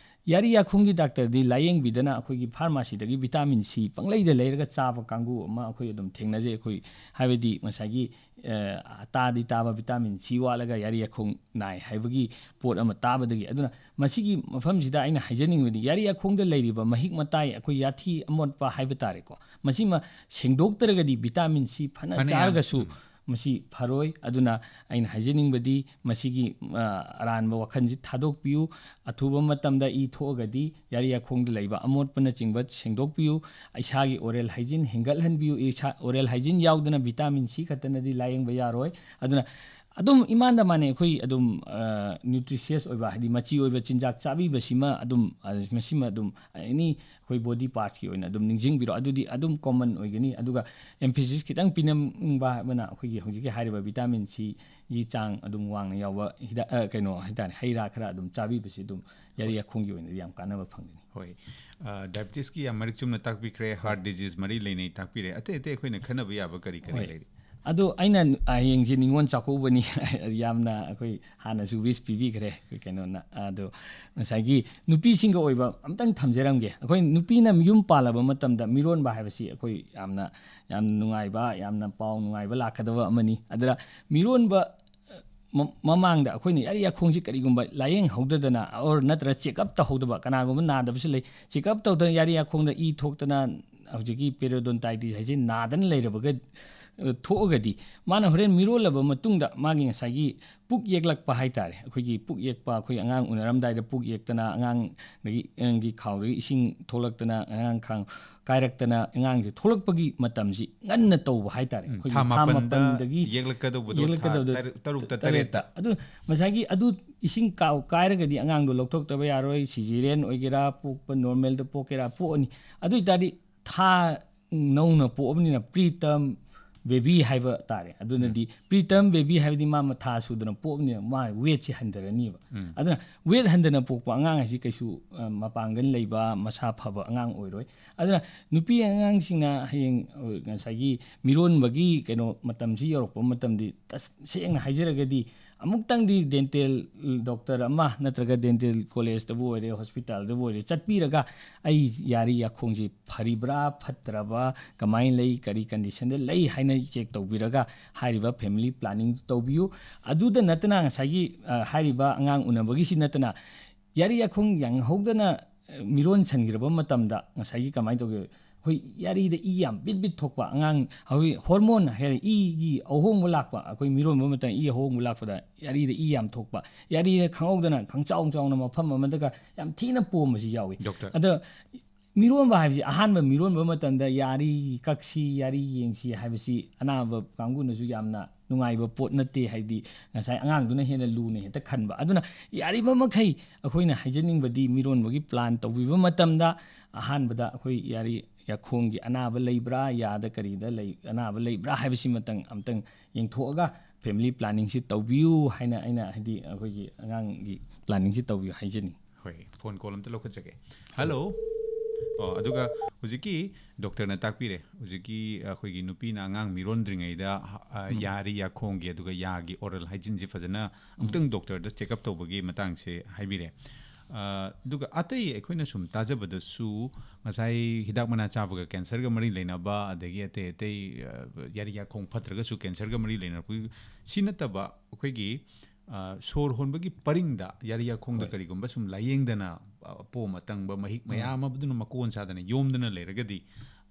ꯌꯥꯔꯤ ꯌꯥꯈꯣꯡꯒꯤ ꯗꯥꯛꯇꯔꯗꯤ ꯂꯥꯌꯦꯡꯕꯤꯗꯅ ꯑꯩꯈꯣꯏꯒꯤ ꯐꯥꯔꯃꯥꯁꯤꯗꯒꯤ ꯚꯤꯇꯥꯃꯤꯟ ꯁꯤ ꯄꯪꯂꯩꯗ ꯂꯩꯔꯒ ꯆꯥꯕ ꯀꯥꯡꯕꯨ ꯑꯃ ꯑꯩꯈꯣꯏ ꯑꯗꯨꯝ ꯊꯦꯡꯅꯖꯩ꯫ ꯑꯩꯈꯣꯏ ꯍꯥꯏꯕꯗꯤ ꯉꯁꯥꯏꯒꯤ, ꯑ, ꯇꯥꯗꯤ ꯇꯥꯕ ꯚꯤꯇꯥꯃꯤꯟ ꯁꯤ ꯋꯥꯠꯂꯒ ꯌꯥꯔꯤ ꯌꯥꯈꯣꯡ ꯅꯥꯏ ꯍꯥꯏꯕꯒꯤ ꯄꯣꯠ ꯑꯃ ꯇꯥꯕꯗꯒꯤ꯫ ꯑꯗꯨꯅ ꯃꯁꯤꯒꯤ ꯃꯐꯝꯁꯤꯗ ꯑꯩꯅ ꯍꯥꯏꯖꯅꯤꯡꯕꯗꯤ ꯌꯥꯔꯤ ꯌꯥꯈꯣꯡꯗ ꯂꯩꯔꯤꯕ ꯃꯍꯤꯛ ꯃꯇꯥꯏ, ꯑꯩꯈꯣꯏ ꯌꯥꯊꯤ ꯑꯃꯣꯠꯄ ꯍꯥꯏꯕ ꯇꯥꯔꯦꯀꯣ, ꯃꯁꯤꯃ ꯁꯦꯡꯗꯣꯛꯇ꯭ꯔꯒꯗꯤ ꯚꯤꯇꯥꯃꯤꯟ ꯁꯤ ꯐꯅ ꯐꯅ ꯌꯥꯝ, ꯆꯥꯔꯒꯁꯨ ꯎꯝ꯫ ꯃꯁꯤ ꯐꯔꯣꯏ꯫ ꯑꯗꯨꯅ ꯑꯩꯅ ꯍꯥꯏꯖꯅꯤꯡꯕꯗꯤ ꯃꯁꯤꯒꯤ, ꯑ, ꯑꯔꯥꯟꯕ ꯋꯥꯈꯜꯁꯤ ꯊꯥꯗꯣꯛꯄꯤꯌꯨ꯫ ꯑꯊꯨꯕ ꯃꯇꯝꯗ ꯏ ꯊꯣꯛꯑꯒꯗꯤ ꯌꯥꯔꯤ ꯌꯥꯈꯣꯡꯗ ꯂꯩꯕ ꯑꯃꯣꯠꯄꯅꯆꯤꯡꯕ ꯁꯦꯡꯗꯣꯛꯄꯤꯌꯨ꯫ ꯏꯁꯥꯒꯤ oral hygiene ꯍꯦꯟꯒꯠꯍꯟꯕꯤꯌꯨ꯫ ꯏꯁꯥ oral hygiene ꯌꯥꯎꯗꯅ ꯚꯤꯇꯥꯃꯤꯟ ꯁꯤ ꯈꯛꯇꯅꯗꯤ ꯂꯥꯌꯦꯡꯕ ꯌꯥꯔꯣꯏ꯫ ꯑꯗꯨꯅ ꯑꯗꯨꯝ ꯏꯃꯥꯟꯗ ꯃꯥꯟꯅꯩ꯫ ꯑꯩꯈꯣꯏ ꯑꯗꯨꯝ, ꯑ, nutritious ꯑꯣꯏꯕ, ꯍꯥꯏꯗꯤ ꯃꯆꯤ ꯑꯣꯏꯕ ꯆꯤꯟꯖꯥꯛ ꯆꯥꯕꯤꯕꯁꯤꯃ ꯑꯗꯨꯝ, ꯑ, ꯃꯁꯤꯃ ꯑꯗꯨꯝ any ꯑꯩꯈꯣꯏ body partꯀꯤ ꯑꯣꯏꯅ ꯑꯗꯨꯝ ꯅꯤꯡꯁꯤꯡꯕꯤꯔꯣ꯫ ꯑꯗꯨꯗꯤ ꯑꯗꯨꯝ common ꯑꯣꯏꯒꯅꯤ꯫ ꯑꯗꯨꯒ emphasis ꯈꯤꯇꯪ ꯄꯤꯅꯤꯡꯕ ꯑꯃꯅ ꯑꯩꯈꯣꯏꯒꯤ ꯍꯧꯖꯤꯛꯀꯤ ꯍꯥꯏꯔꯤꯕ ꯚꯤꯇꯥꯃꯤꯟ ꯁꯤꯒꯤ ꯆꯥꯡ ꯑꯗꯨꯝ ꯋꯥꯡꯅ ꯌꯥꯎꯕ ꯍꯤꯗꯥꯛ, ꯑ, ꯀꯩꯅꯣ ꯍꯥꯏꯇꯥꯔꯦ, ꯍꯩ ꯔꯥ ꯈꯔ ꯑꯗꯨꯝ ꯆꯥꯕꯤꯕꯁꯤ ꯑꯗꯨꯝ ꯌꯥꯔꯤ ꯍꯣꯏ꯫ ꯌꯥꯈꯣꯡꯒꯤ ꯑꯣꯏꯅꯗꯤ ꯌꯥꯝ ꯀꯥꯟꯅꯕ ꯐꯪꯒꯅꯤ꯫ ꯍꯣꯏ꯫ ꯑ, diabetesꯀꯤ ꯌꯥꯝ ꯃꯔꯤꯛ ꯆꯨꯝꯅ ꯇꯥꯛꯄꯤꯈ꯭ꯔꯦ꯫ Heart disease ꯃꯔꯤ ꯂꯩꯅꯩ ꯇꯥꯛꯄꯤꯔꯦ꯫ ꯑꯇꯩ ꯑꯇꯩ ꯑꯩꯈꯣꯏꯅ ꯈꯟꯅꯕ ꯌꯥꯕ ꯀꯔꯤ ꯀꯔꯤ ꯍꯣꯏ꯫ ꯂꯩꯔꯤ? ꯑꯗꯣ ꯑꯩꯅ ꯍꯌꯦꯡꯁꯦ ꯅꯤꯉꯣꯜ ꯆꯥꯛꯀꯧꯕꯅꯤ꯫ ꯌꯥꯝꯅ ꯑꯩꯈꯣꯏ ꯍꯥꯟꯅꯁꯨ wish ꯄꯤꯕꯤꯈ꯭ꯔꯦ ꯑꯩꯈꯣꯏ ꯀꯩꯅꯣꯅ꯫ ꯑꯗꯣ ꯉꯁꯥꯏꯒꯤ ꯅꯨꯄꯤꯁꯤꯡꯒ ꯑꯣꯏꯕ ꯑꯝꯇꯪ ꯊꯝꯖꯔꯝꯒꯦ꯫ ꯑꯩꯈꯣꯏ ꯅꯨꯄꯤꯅ ꯌꯨꯝ ꯄꯥꯜꯂꯕ ꯃꯇꯝꯗ ꯃꯤꯔꯣꯟꯕ ꯍꯥꯏꯕꯁꯤ ꯑꯩꯈꯣꯏ ꯌꯥꯝꯅ, ꯌꯥꯝ ꯅꯨꯡꯉꯥꯏꯕ, ꯌꯥꯝꯅ ꯄꯥꯎ ꯅꯨꯡꯉꯥꯏꯕ ꯂꯥꯛꯀꯗꯕ ꯑꯃꯅꯤ꯫ ꯑꯗꯨꯗ ꯃꯤꯔꯣꯟꯕ ꯃ-, ꯃꯃꯥꯡꯗ ꯑꯩꯈꯣꯏꯅ ꯌꯥꯔꯤ ꯌꯥꯈꯣꯡꯁꯤ ꯀꯔꯤꯒꯨꯝꯕ ꯂꯥꯌꯦꯡꯍꯧꯗꯗꯅ or ꯅꯠꯇ꯭ꯔꯒ check up ꯇꯧꯍꯧꯗꯕ, ꯀꯅꯥꯒꯨꯝꯕ ꯅꯥꯗꯕꯁꯨ ꯂꯩ, check up ꯇꯧꯗꯅ ꯌꯥꯔꯤ ꯌꯥꯈꯣꯡꯗ ꯏ ꯊꯣꯛꯇꯅ ꯍꯧꯖꯤꯛꯀꯤ periodontitis ꯍꯥꯏꯁꯤ ꯅꯥꯗꯅ ꯂꯩꯔꯕꯒ, ꯑ, ꯊꯣꯛꯑꯒꯗꯤ ꯃꯥꯅ ꯍꯣꯔꯦꯟ ꯃꯤꯔꯣꯜꯂꯕ ꯃꯇꯨꯡꯗ ꯃꯥꯒꯤ ꯉꯁꯥꯏꯒꯤ ꯄꯨꯛ ꯌꯦꯛꯂꯛꯄ ꯍꯥꯏꯇꯥꯔꯦ, ꯑꯩꯈꯣꯏꯒꯤ ꯄꯨꯛ ꯌꯦꯛꯄ, ꯑꯩꯈꯣꯏ ꯑꯉꯥꯡ ꯎꯅꯔꯝꯗꯥꯏꯗ ꯄꯨꯛ ꯌꯦꯛꯇꯅ, ꯑꯉꯥꯡꯗꯒꯤ, ꯑꯉꯥꯡꯒꯤ ꯈꯥꯎꯗꯒꯤ ꯏꯁꯤꯡ ꯊꯣꯛꯂꯛꯇꯅ, ꯑꯉꯥꯡ ꯈꯥꯡ ꯀꯥꯏꯔꯛꯇꯅ ꯑꯉꯥꯡꯁꯦ ꯊꯣꯛꯂꯛꯄꯒꯤ ꯃꯇꯝꯁꯤ ꯉꯟꯅ ꯇꯧꯕ ꯍꯥꯏꯇꯥꯔꯦ꯫ ꯎꯝ, ꯑꯩꯈꯣꯏꯒꯤ ꯊꯥ ꯊꯥ ꯃꯥꯄꯟꯗ ꯃꯥꯄꯟꯗꯒꯤ ꯌꯦꯛꯂꯛꯀꯗꯧꯕꯗꯣ ꯊꯥ ꯌꯦꯛꯂꯛꯀꯗꯧꯕꯗꯣ ꯇꯔꯨꯛ-, ꯇꯔꯨꯛꯇ, ꯇꯔꯦꯠꯇ꯫ ꯇꯔꯦꯠꯇ꯫ ꯑꯗꯨ ꯉꯁꯥꯏꯒꯤ ꯑꯗꯨ ꯏꯁꯤꯡ ꯀꯥꯎ-, ꯀꯥꯏꯔꯒꯗꯤ ꯑꯉꯥꯡꯗꯣ ꯂꯧꯊꯣꯛꯇꯕ ꯌꯥꯔꯣꯏ꯫ Caesarean ꯑꯣꯏꯒꯦꯔꯥ, ꯄꯣꯛꯄ normalꯗ ꯄꯣꯛꯀꯦꯔꯥ, ꯄꯣꯛꯑꯅꯤ꯫ ꯑꯗꯨ ꯑꯣꯏꯇꯥꯔꯗꯤ ꯊꯥ ꯅꯧꯅ ꯄꯣꯛꯑꯕꯅꯤꯅ preterm baby ꯍꯥꯏꯕ ꯇꯥꯔꯦ꯫ ꯑꯗꯨꯅꯗꯤ ꯎꯝ꯫ Preterm baby ꯍꯥꯏꯕꯗꯤ ꯃꯥ ꯃꯊꯥ ꯁꯨꯗꯅ ꯄꯣꯛꯑꯕꯅꯤꯅ ꯃꯥ weightꯁꯦ ꯍꯟꯊꯔꯅꯤꯕ꯫ ꯎꯝ꯫ ꯑꯗꯨꯅ weight ꯍꯟꯊꯅ ꯄꯣꯛꯄ ꯑꯉꯥꯡ ꯍꯥꯏꯁꯤ ꯀꯩꯁꯨ, ꯑ, ꯃꯄꯥꯡꯒꯜ ꯂꯩꯕ, ꯃꯁꯥ ꯐꯕ ꯑꯉꯥꯡ ꯑꯣꯏꯔꯣꯏ꯫ ꯑꯗꯨꯅ ꯅꯨꯄꯤ ꯑꯉꯥꯡꯁꯤꯡꯅ ꯍꯌꯦꯡ, ꯑ, ꯉꯁꯥꯏꯒꯤ ꯃꯤꯔꯣꯟꯕꯒꯤ ꯀꯩꯅꯣ ꯃꯇꯝꯁꯤ ꯌꯧꯔꯛꯄ ꯃꯇꯝꯗꯤ ꯇꯁꯦꯡꯅ ꯍꯥꯏꯖꯔꯒꯗꯤ ꯑꯃꯨꯛꯇꯪꯗꯤ ꯗꯦꯟꯇꯦꯜ ꯗꯣꯛꯇꯔ ꯑꯃ ꯅꯠꯇ꯭ꯔꯒ ꯗꯦꯟꯇꯦꯜ ꯀꯣꯂꯦꯖꯇꯕꯨ ꯑꯣꯏꯔꯦ, ꯍꯣꯁꯄꯤꯇꯥꯜꯗꯕꯨ ꯑꯣꯏꯔꯦ, ꯆꯠꯄꯤꯔꯒ ꯑꯩ ꯌꯥꯔꯤ ꯌꯥꯈꯣꯡꯁꯤ ꯐꯔꯤꯕ꯭ꯔꯥ ꯐꯠꯇ꯭ꯔꯕ, ꯀꯃꯥꯏꯅ ꯂꯩ, ꯀꯔꯤ ꯀꯟꯗꯤꯁꯟꯗ ꯂꯩ ꯍꯥꯏꯅ ꯆꯦꯛ ꯇꯧꯕꯤꯔꯒ ꯍꯥꯏꯔꯤꯕ ꯐꯦꯃꯤꯂꯤ ꯄ꯭ꯂꯥꯅꯤꯡ ꯇꯧꯕꯤꯌꯨ꯫ ꯑꯗꯨꯗ ꯅꯠꯇꯅ ꯉꯁꯥꯏꯒꯤ ꯍꯥꯏꯔꯤꯕ ꯑꯉꯥꯡ ꯎꯅꯕꯒꯤꯁꯤ ꯅꯠꯇꯅ ꯌꯥꯔꯤ ꯌꯥꯈꯣꯡ ꯌꯥꯡꯍꯧꯗꯅ ꯃꯤꯔꯣꯟ ꯁꯟꯈ꯭ꯔꯕ ꯃꯇꯝꯗ ꯉꯁꯥꯏꯒꯤ ꯀꯃꯥꯏꯅ ꯇꯧꯒꯦ? ꯑꯩꯈꯣꯏ ꯌꯥꯔꯤꯗ ꯏ ꯌꯥꯝ ꯕꯤꯠ ꯕꯤꯠ ꯊꯣꯛꯄ, ꯑꯉꯥꯡ ꯍꯧꯖꯤꯛ ꯍꯣꯔꯃꯣꯟ ꯍꯥꯏꯔ ꯏꯒꯤ ꯑꯍꯣꯡꯕ ꯂꯥꯛꯄ, ꯑꯩꯈꯣꯏ ꯃꯤꯔꯣꯟꯕ ꯃꯇꯝꯗ ꯏ ꯑꯍꯣꯡꯕ ꯂꯥꯛꯄꯗ ꯌꯥꯔꯤꯗ ꯏ ꯌꯥꯝ ꯊꯣꯛꯄ, ꯌꯥꯔꯤꯗ ꯈꯪꯍꯧꯗꯅ ꯈꯪꯆꯥꯎ ꯆꯥꯎꯅ ꯃꯐꯝ ꯑꯃꯗꯒ ꯌꯥꯝ ꯊꯤꯅ ꯄꯣꯝꯕꯁꯤ ꯌꯥꯎꯏ꯫ ꯗꯣꯛꯇꯔ꯫ ꯑꯗ ꯃꯤꯔꯣꯟꯕ ꯍꯥꯏꯕꯁꯤ ꯑꯍꯥꯟꯕ ꯃꯤꯔꯣꯟꯕ ꯃꯇꯝꯗ ꯌꯥꯔꯤ ꯀꯛꯁꯤ, ꯌꯥꯔꯤ ꯌꯦꯡꯁꯤ ꯍꯥꯏꯕꯁꯤ ꯑꯅꯥꯕ ꯀꯥꯡꯕꯨꯅꯁꯨ ꯌꯥꯝꯅ ꯅꯨꯡꯉꯥꯏꯕ ꯄꯣꯠ ꯅꯠꯇꯦ, ꯍꯥꯏꯕꯗꯤ ꯉꯁꯥꯏ ꯑꯉꯥꯡꯗꯨꯅ ꯍꯦꯟꯅ ꯂꯨꯅ ꯍꯦꯛꯇ ꯈꯟꯕ꯫ ꯑꯗꯨꯅ ꯌꯥꯔꯤꯕ ꯃꯈꯩ ꯑꯩꯈꯣꯏꯅ ꯍꯥꯏꯖꯅꯤꯡꯕꯗꯤ ꯃꯤꯔꯣꯟꯕꯒꯤ ꯄ꯭ꯂꯥꯟ ꯇꯧꯕꯤꯕ ꯃꯇꯝꯗ ꯑꯍꯥꯟꯕꯗ ꯑꯩꯈꯣꯏ ꯌꯥꯔꯤ ꯌꯥꯈꯣꯡꯒꯤ ꯑꯅꯥꯕ ꯂꯩꯕ꯭ꯔꯥ, ꯌꯥꯗ ꯀꯔꯤꯗ ꯂꯩ, ꯑꯅꯥꯕ ꯂꯩꯕ꯭ꯔꯥ ꯍꯥꯏꯕꯁꯤꯃꯇꯪ ꯑꯝꯇꯪ ꯌꯦꯡꯊꯣꯛꯑꯒ ꯐꯦꯃꯤꯂꯤ ꯄ꯭ꯂꯥꯅꯤꯡꯁꯤ ꯇꯧꯕꯤꯌꯨ ꯍꯥꯏꯅ ꯑꯩꯅ, ꯍꯥꯏꯗꯤ, ꯑꯩꯈꯣꯏꯒꯤ ꯑꯉꯥꯡꯒꯤ ꯄ꯭ꯂꯥꯅꯤꯡꯁꯤ ꯇꯧꯕꯤꯌꯨ ꯍꯥꯏꯖꯅꯤꯡꯉꯤ꯫ ꯍꯣꯏ, ꯐꯣꯟ ꯀꯣꯜ ꯑꯝꯇ ꯂꯧꯈꯠꯆꯒꯦ꯫ ꯍꯜꯂꯣ꯫ ꯑꯣ, ꯑꯗꯨꯒ ꯍꯧꯖꯤꯛꯀꯤ ꯗꯣꯛꯇꯔꯅ ꯇꯥꯛꯄꯤꯔꯦ, ꯍꯧꯖꯤꯛꯀꯤ ꯑꯩꯈꯣꯏꯒꯤ ꯅꯨꯄꯤꯅ ꯑꯉꯥꯡ ꯃꯤꯔꯣꯟꯗ꯭ꯔꯤꯉꯩꯗ, ꯑ, ꯌꯥꯔꯤ ꯌꯥꯈꯣꯡꯒꯤ ꯑꯗꯨꯒ ꯌꯥꯒꯤ ꯑꯣꯔꯦꯜ ꯍꯥꯏꯖꯤꯟꯁꯤ ꯐꯖꯅ ꯑꯃꯨꯛꯇꯪ ꯗꯣꯛꯇꯔꯗ ꯆꯦꯛꯑꯞ ꯇꯧꯕꯒꯤ ꯃꯇꯥꯡꯁꯦ ꯍꯥꯏꯕꯤꯔꯦ꯫ ꯑ, ꯑꯗꯨꯒ ꯑꯇꯩ ꯑꯩꯈꯣꯏꯅ ꯁꯨꯝ ꯇꯥꯖꯕꯗꯁꯨ ꯉꯁꯥꯏ ꯍꯤꯗꯥꯛ ꯃꯅꯥ ꯆꯥꯕꯒ ꯀꯦꯟꯁꯔꯒ ꯃꯔꯤ ꯂꯩꯅꯕ, ꯑꯗꯒꯤ ꯑꯇꯩ ꯑꯇꯩ, ꯑ, ꯌꯥꯔꯤ ꯌꯥꯈꯣꯡ ꯐꯠꯇ꯭ꯔꯒꯁꯨ ꯀꯦꯟꯁꯔꯒ ꯃꯔꯤ ꯂꯩꯅꯔꯛꯄꯒꯤ, ꯁꯤ ꯅꯠꯇꯕ ꯑꯩꯈꯣꯏꯒꯤ, ꯑ, ꯁꯣꯔ ꯍꯣꯟꯕꯒꯤ ꯄꯔꯤꯡꯗ ꯌꯥꯔꯤ ꯌꯥꯈꯣꯡꯗ ꯍꯣꯏ꯫ ꯀꯔꯤꯒꯨꯝꯕ ꯁꯨꯝ ꯂꯥꯏꯌꯦꯡꯗꯅ, ꯑ, ꯑꯄꯣꯝ ꯑꯇꯪꯕ ꯃꯍꯤꯛ ꯃꯌꯥꯝ ꯑꯃꯗꯨꯅ ꯃꯀꯣꯟ ꯁꯥꯗꯅ ꯌꯣꯝꯗꯅ ꯂꯩꯔꯒꯗꯤ,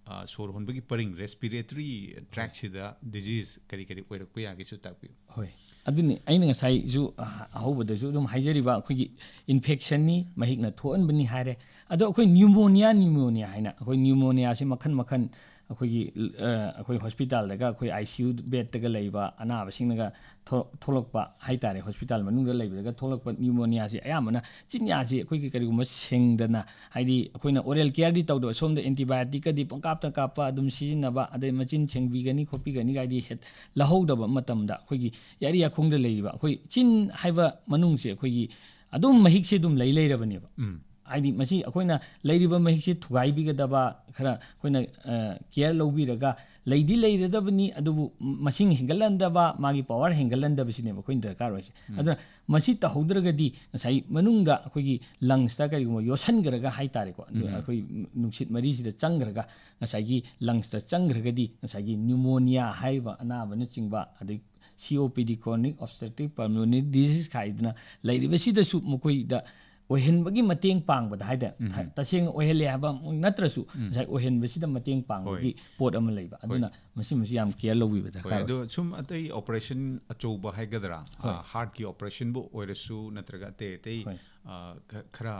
ꯑ, ꯁꯣꯔ ꯍꯣꯟꯕꯒꯤ ꯄꯔꯤꯡ, ꯔꯦꯁꯄꯤꯔꯦꯇꯔꯤ ꯇ꯭ꯔꯦꯛꯁꯤꯗ ꯗꯤꯖꯤꯖ ꯀꯔꯤ ꯀꯔꯤ ꯑꯣꯏꯔꯛꯄ ꯌꯥꯒꯦꯁꯨ ꯇꯥꯛꯄꯤꯌꯨ꯫ ꯍꯣꯏ, ꯑꯗꯨꯅꯤ ꯑꯩꯅ ꯉꯁꯥꯏꯁꯨ ꯑꯍꯧꯕꯗꯁꯨ ꯑꯗꯨꯝ ꯍꯥꯏꯖꯔꯤꯕ, ꯑꯩꯈꯣꯏꯒꯤ ꯏꯟꯐꯦꯛꯁꯟꯅꯤ, ꯃꯍꯤꯛꯅ ꯊꯣꯛꯍꯟꯕꯅꯤ ꯍꯥꯏꯔꯦ꯫ ꯑꯗꯣ ꯑꯩꯈꯣꯏ ꯅ꯭ꯌꯨꯃꯣꯅꯤꯌꯥ, ꯅ꯭ꯌꯨꯃꯣꯅꯤꯌꯥ ꯍꯥꯏꯅ ꯑꯩꯈꯣꯏ ꯅ꯭ꯌꯨꯃꯣꯅꯤꯌꯥꯁꯤ ꯃꯈꯜ ꯃꯈꯜ, ꯑꯩꯈꯣꯏꯒꯤ, ꯑ, ꯑꯩꯈꯣꯏ ꯍꯣꯁꯄꯤꯇꯥꯜꯗꯒ ꯑꯩꯈꯣꯏ ICU ꯕꯦꯗꯇꯒ ꯂꯩꯕ ꯑꯅꯥꯕꯁꯤꯡꯅꯒ ꯊꯣ-, ꯊꯣꯛꯂꯛꯄ ꯍꯥꯏꯇꯥꯔꯦ, ꯍꯣꯁꯄꯤꯇꯥꯜ ꯃꯅꯨꯡꯗ ꯂꯩꯕꯗꯒ ꯊꯣꯛꯂꯛꯄ ꯅ꯭ꯌꯨꯃꯣꯅꯤꯌꯥꯁꯤ ꯑꯌꯥꯝꯕꯅ ꯆꯤꯟꯌꯥꯁꯤ ꯑꯩꯈꯣꯏꯒꯤ ꯀꯔꯤꯒꯨꯝꯕ ꯁꯦꯡꯗꯅ, ꯍꯥꯏꯗꯤ ꯑꯩꯈꯣꯏꯅ ꯑꯣꯔꯦꯜ ꯀꯤꯌꯔꯗꯤ ꯇꯧꯗꯕ, ꯁꯣꯝꯗ ꯑꯦꯟꯇꯤꯕꯥꯌꯣꯇꯤꯛꯀꯗꯤ ꯄꯪꯀꯥꯞꯇ ꯀꯥꯞꯄ ꯑꯗꯨꯝ ꯁꯤꯖꯤꯟꯅꯕ, ꯑꯗꯩ ꯃꯆꯤꯟ ꯁꯦꯡꯕꯤꯒꯅꯤ ꯈꯣꯠꯄꯤꯒꯅꯤ ꯀꯥꯏꯗꯤ ꯍꯦꯠ ꯂꯧꯍꯧꯗꯕ ꯃꯇꯝꯗ ꯑꯩꯈꯣꯏꯒꯤ ꯌꯥꯔꯤ ꯌꯥꯈꯣꯡꯗ ꯂꯩꯔꯤꯕ ꯑꯩꯈꯣꯏ ꯆꯤꯟ ꯍꯥꯏꯕ ꯃꯅꯨꯡꯁꯦ ꯑꯩꯈꯣꯏꯒꯤ ꯑꯗꯨꯝ ꯃꯍꯤꯛꯁꯦ ꯑꯗꯨꯝ ꯂꯩ ꯂꯩꯔꯕꯅꯦꯕ꯫ ꯎꯝ꯫ ꯍꯥꯏꯗꯤ ꯃꯁꯤ ꯑꯩꯈꯣꯏꯅ ꯂꯩꯔꯤꯕ ꯃꯍꯤꯛꯁꯦ ꯊꯨꯒꯥꯏꯕꯤꯒꯗꯕ, ꯈꯔ ꯑꯩꯈꯣꯏꯅ, ꯑ, ꯀꯤꯌꯔ ꯂꯧꯕꯤꯔꯒ ꯂꯩꯗꯤ ꯂꯩꯔꯗꯕꯅꯤ, ꯑꯗꯨꯕꯨ ꯃꯁꯤꯡ ꯍꯦꯟꯒꯠꯍꯟꯗꯕ, ꯃꯥꯒꯤ ꯄꯋꯥꯔ ꯍꯦꯟꯒꯠꯍꯟꯗꯕꯁꯤꯅꯦꯕ ꯑꯩꯈꯣꯏꯅ ꯗꯔꯀꯥꯔ ꯑꯣꯏꯁꯦ꯫ ꯑꯗꯨꯅ ꯃꯁꯤ ꯇꯧꯍꯧꯗ꯭ꯔꯒꯗꯤ ꯉꯁꯥꯏ ꯃꯅꯨꯡꯗ ꯑꯩꯈꯣꯏꯒꯤ ꯂꯪꯁꯇ ꯀꯔꯤꯒꯨꯝꯕ ꯌꯣꯠꯁꯟꯈ꯭ꯔꯒ ꯍꯥꯏꯇꯥꯔꯦꯀꯣ, ꯑꯗꯨ ꯑꯩꯈꯣꯏ ꯅꯨꯡꯁꯤꯠ ꯃꯔꯤꯁꯤꯗ ꯆꯪꯈ꯭ꯔꯒ ꯉꯁꯥꯏꯒꯤ ꯂꯪꯁꯇ ꯆꯪꯈ꯭ꯔꯒꯗꯤ ꯉꯁꯥꯏꯒꯤ ꯅ꯭ꯌꯨꯃꯣꯅꯤꯌꯥ ꯍꯥꯏꯔꯤꯕ ꯑꯅꯥꯕꯅꯆꯤꯡꯕ, ꯑꯗꯩ C O P D, chronic obstructive pulmonary disease ꯍꯥꯏꯗꯅ ꯂꯩꯔꯤꯕꯁꯤꯗꯁꯨ ꯃꯈꯣꯏꯗ ꯑꯣꯏꯍꯟꯕꯒꯤ ꯃꯇꯦꯡ ꯄꯥꯡꯕꯗ ꯍꯥꯏꯇꯥꯔꯦ꯫ ꯎꯝ꯫ ꯊ-, ꯇꯁꯦꯡꯅ ꯑꯣꯏꯍꯜꯂꯦ ꯍꯥꯏꯕ ꯅꯠꯇ꯭ꯔꯁꯨ, ꯎꯝ꯫ ꯉꯁꯥꯏ ꯑꯣꯏꯍꯟꯕꯁꯤꯗ ꯃꯇꯦꯡ ꯄꯥꯡꯕꯒꯤ ꯍꯣꯏ꯫ ꯄꯣꯠ ꯑꯃ ꯂꯩꯕ꯫ ꯍꯣꯏ꯫ ꯑꯗꯨꯅ ꯃꯁꯤꯃꯁꯨ ꯌꯥꯝ ꯀꯤꯌꯔ ꯂꯧꯕꯤꯕ ꯍꯣꯏ, ꯗꯔꯀꯥꯔ ꯑꯣꯏ꯫ ꯑꯗꯣ ꯁꯨꯝ ꯑꯇꯩ ꯑꯣꯄꯔꯦꯁꯟ ꯑꯆꯧꯕ ꯍꯥꯏꯒꯗ꯭ꯔꯥ, ꯍꯣꯏ꯫ ꯑ, ꯍꯥꯔꯠꯀꯤ ꯑꯣꯄꯔꯦꯁꯟꯕꯨ ꯑꯣꯏꯔꯁꯨ ꯅꯠꯇ꯭ꯔꯒ ꯑꯇꯩ ꯑꯇꯩ, ꯍꯣꯏ꯫ ꯑ, ꯈ-, ꯈꯔ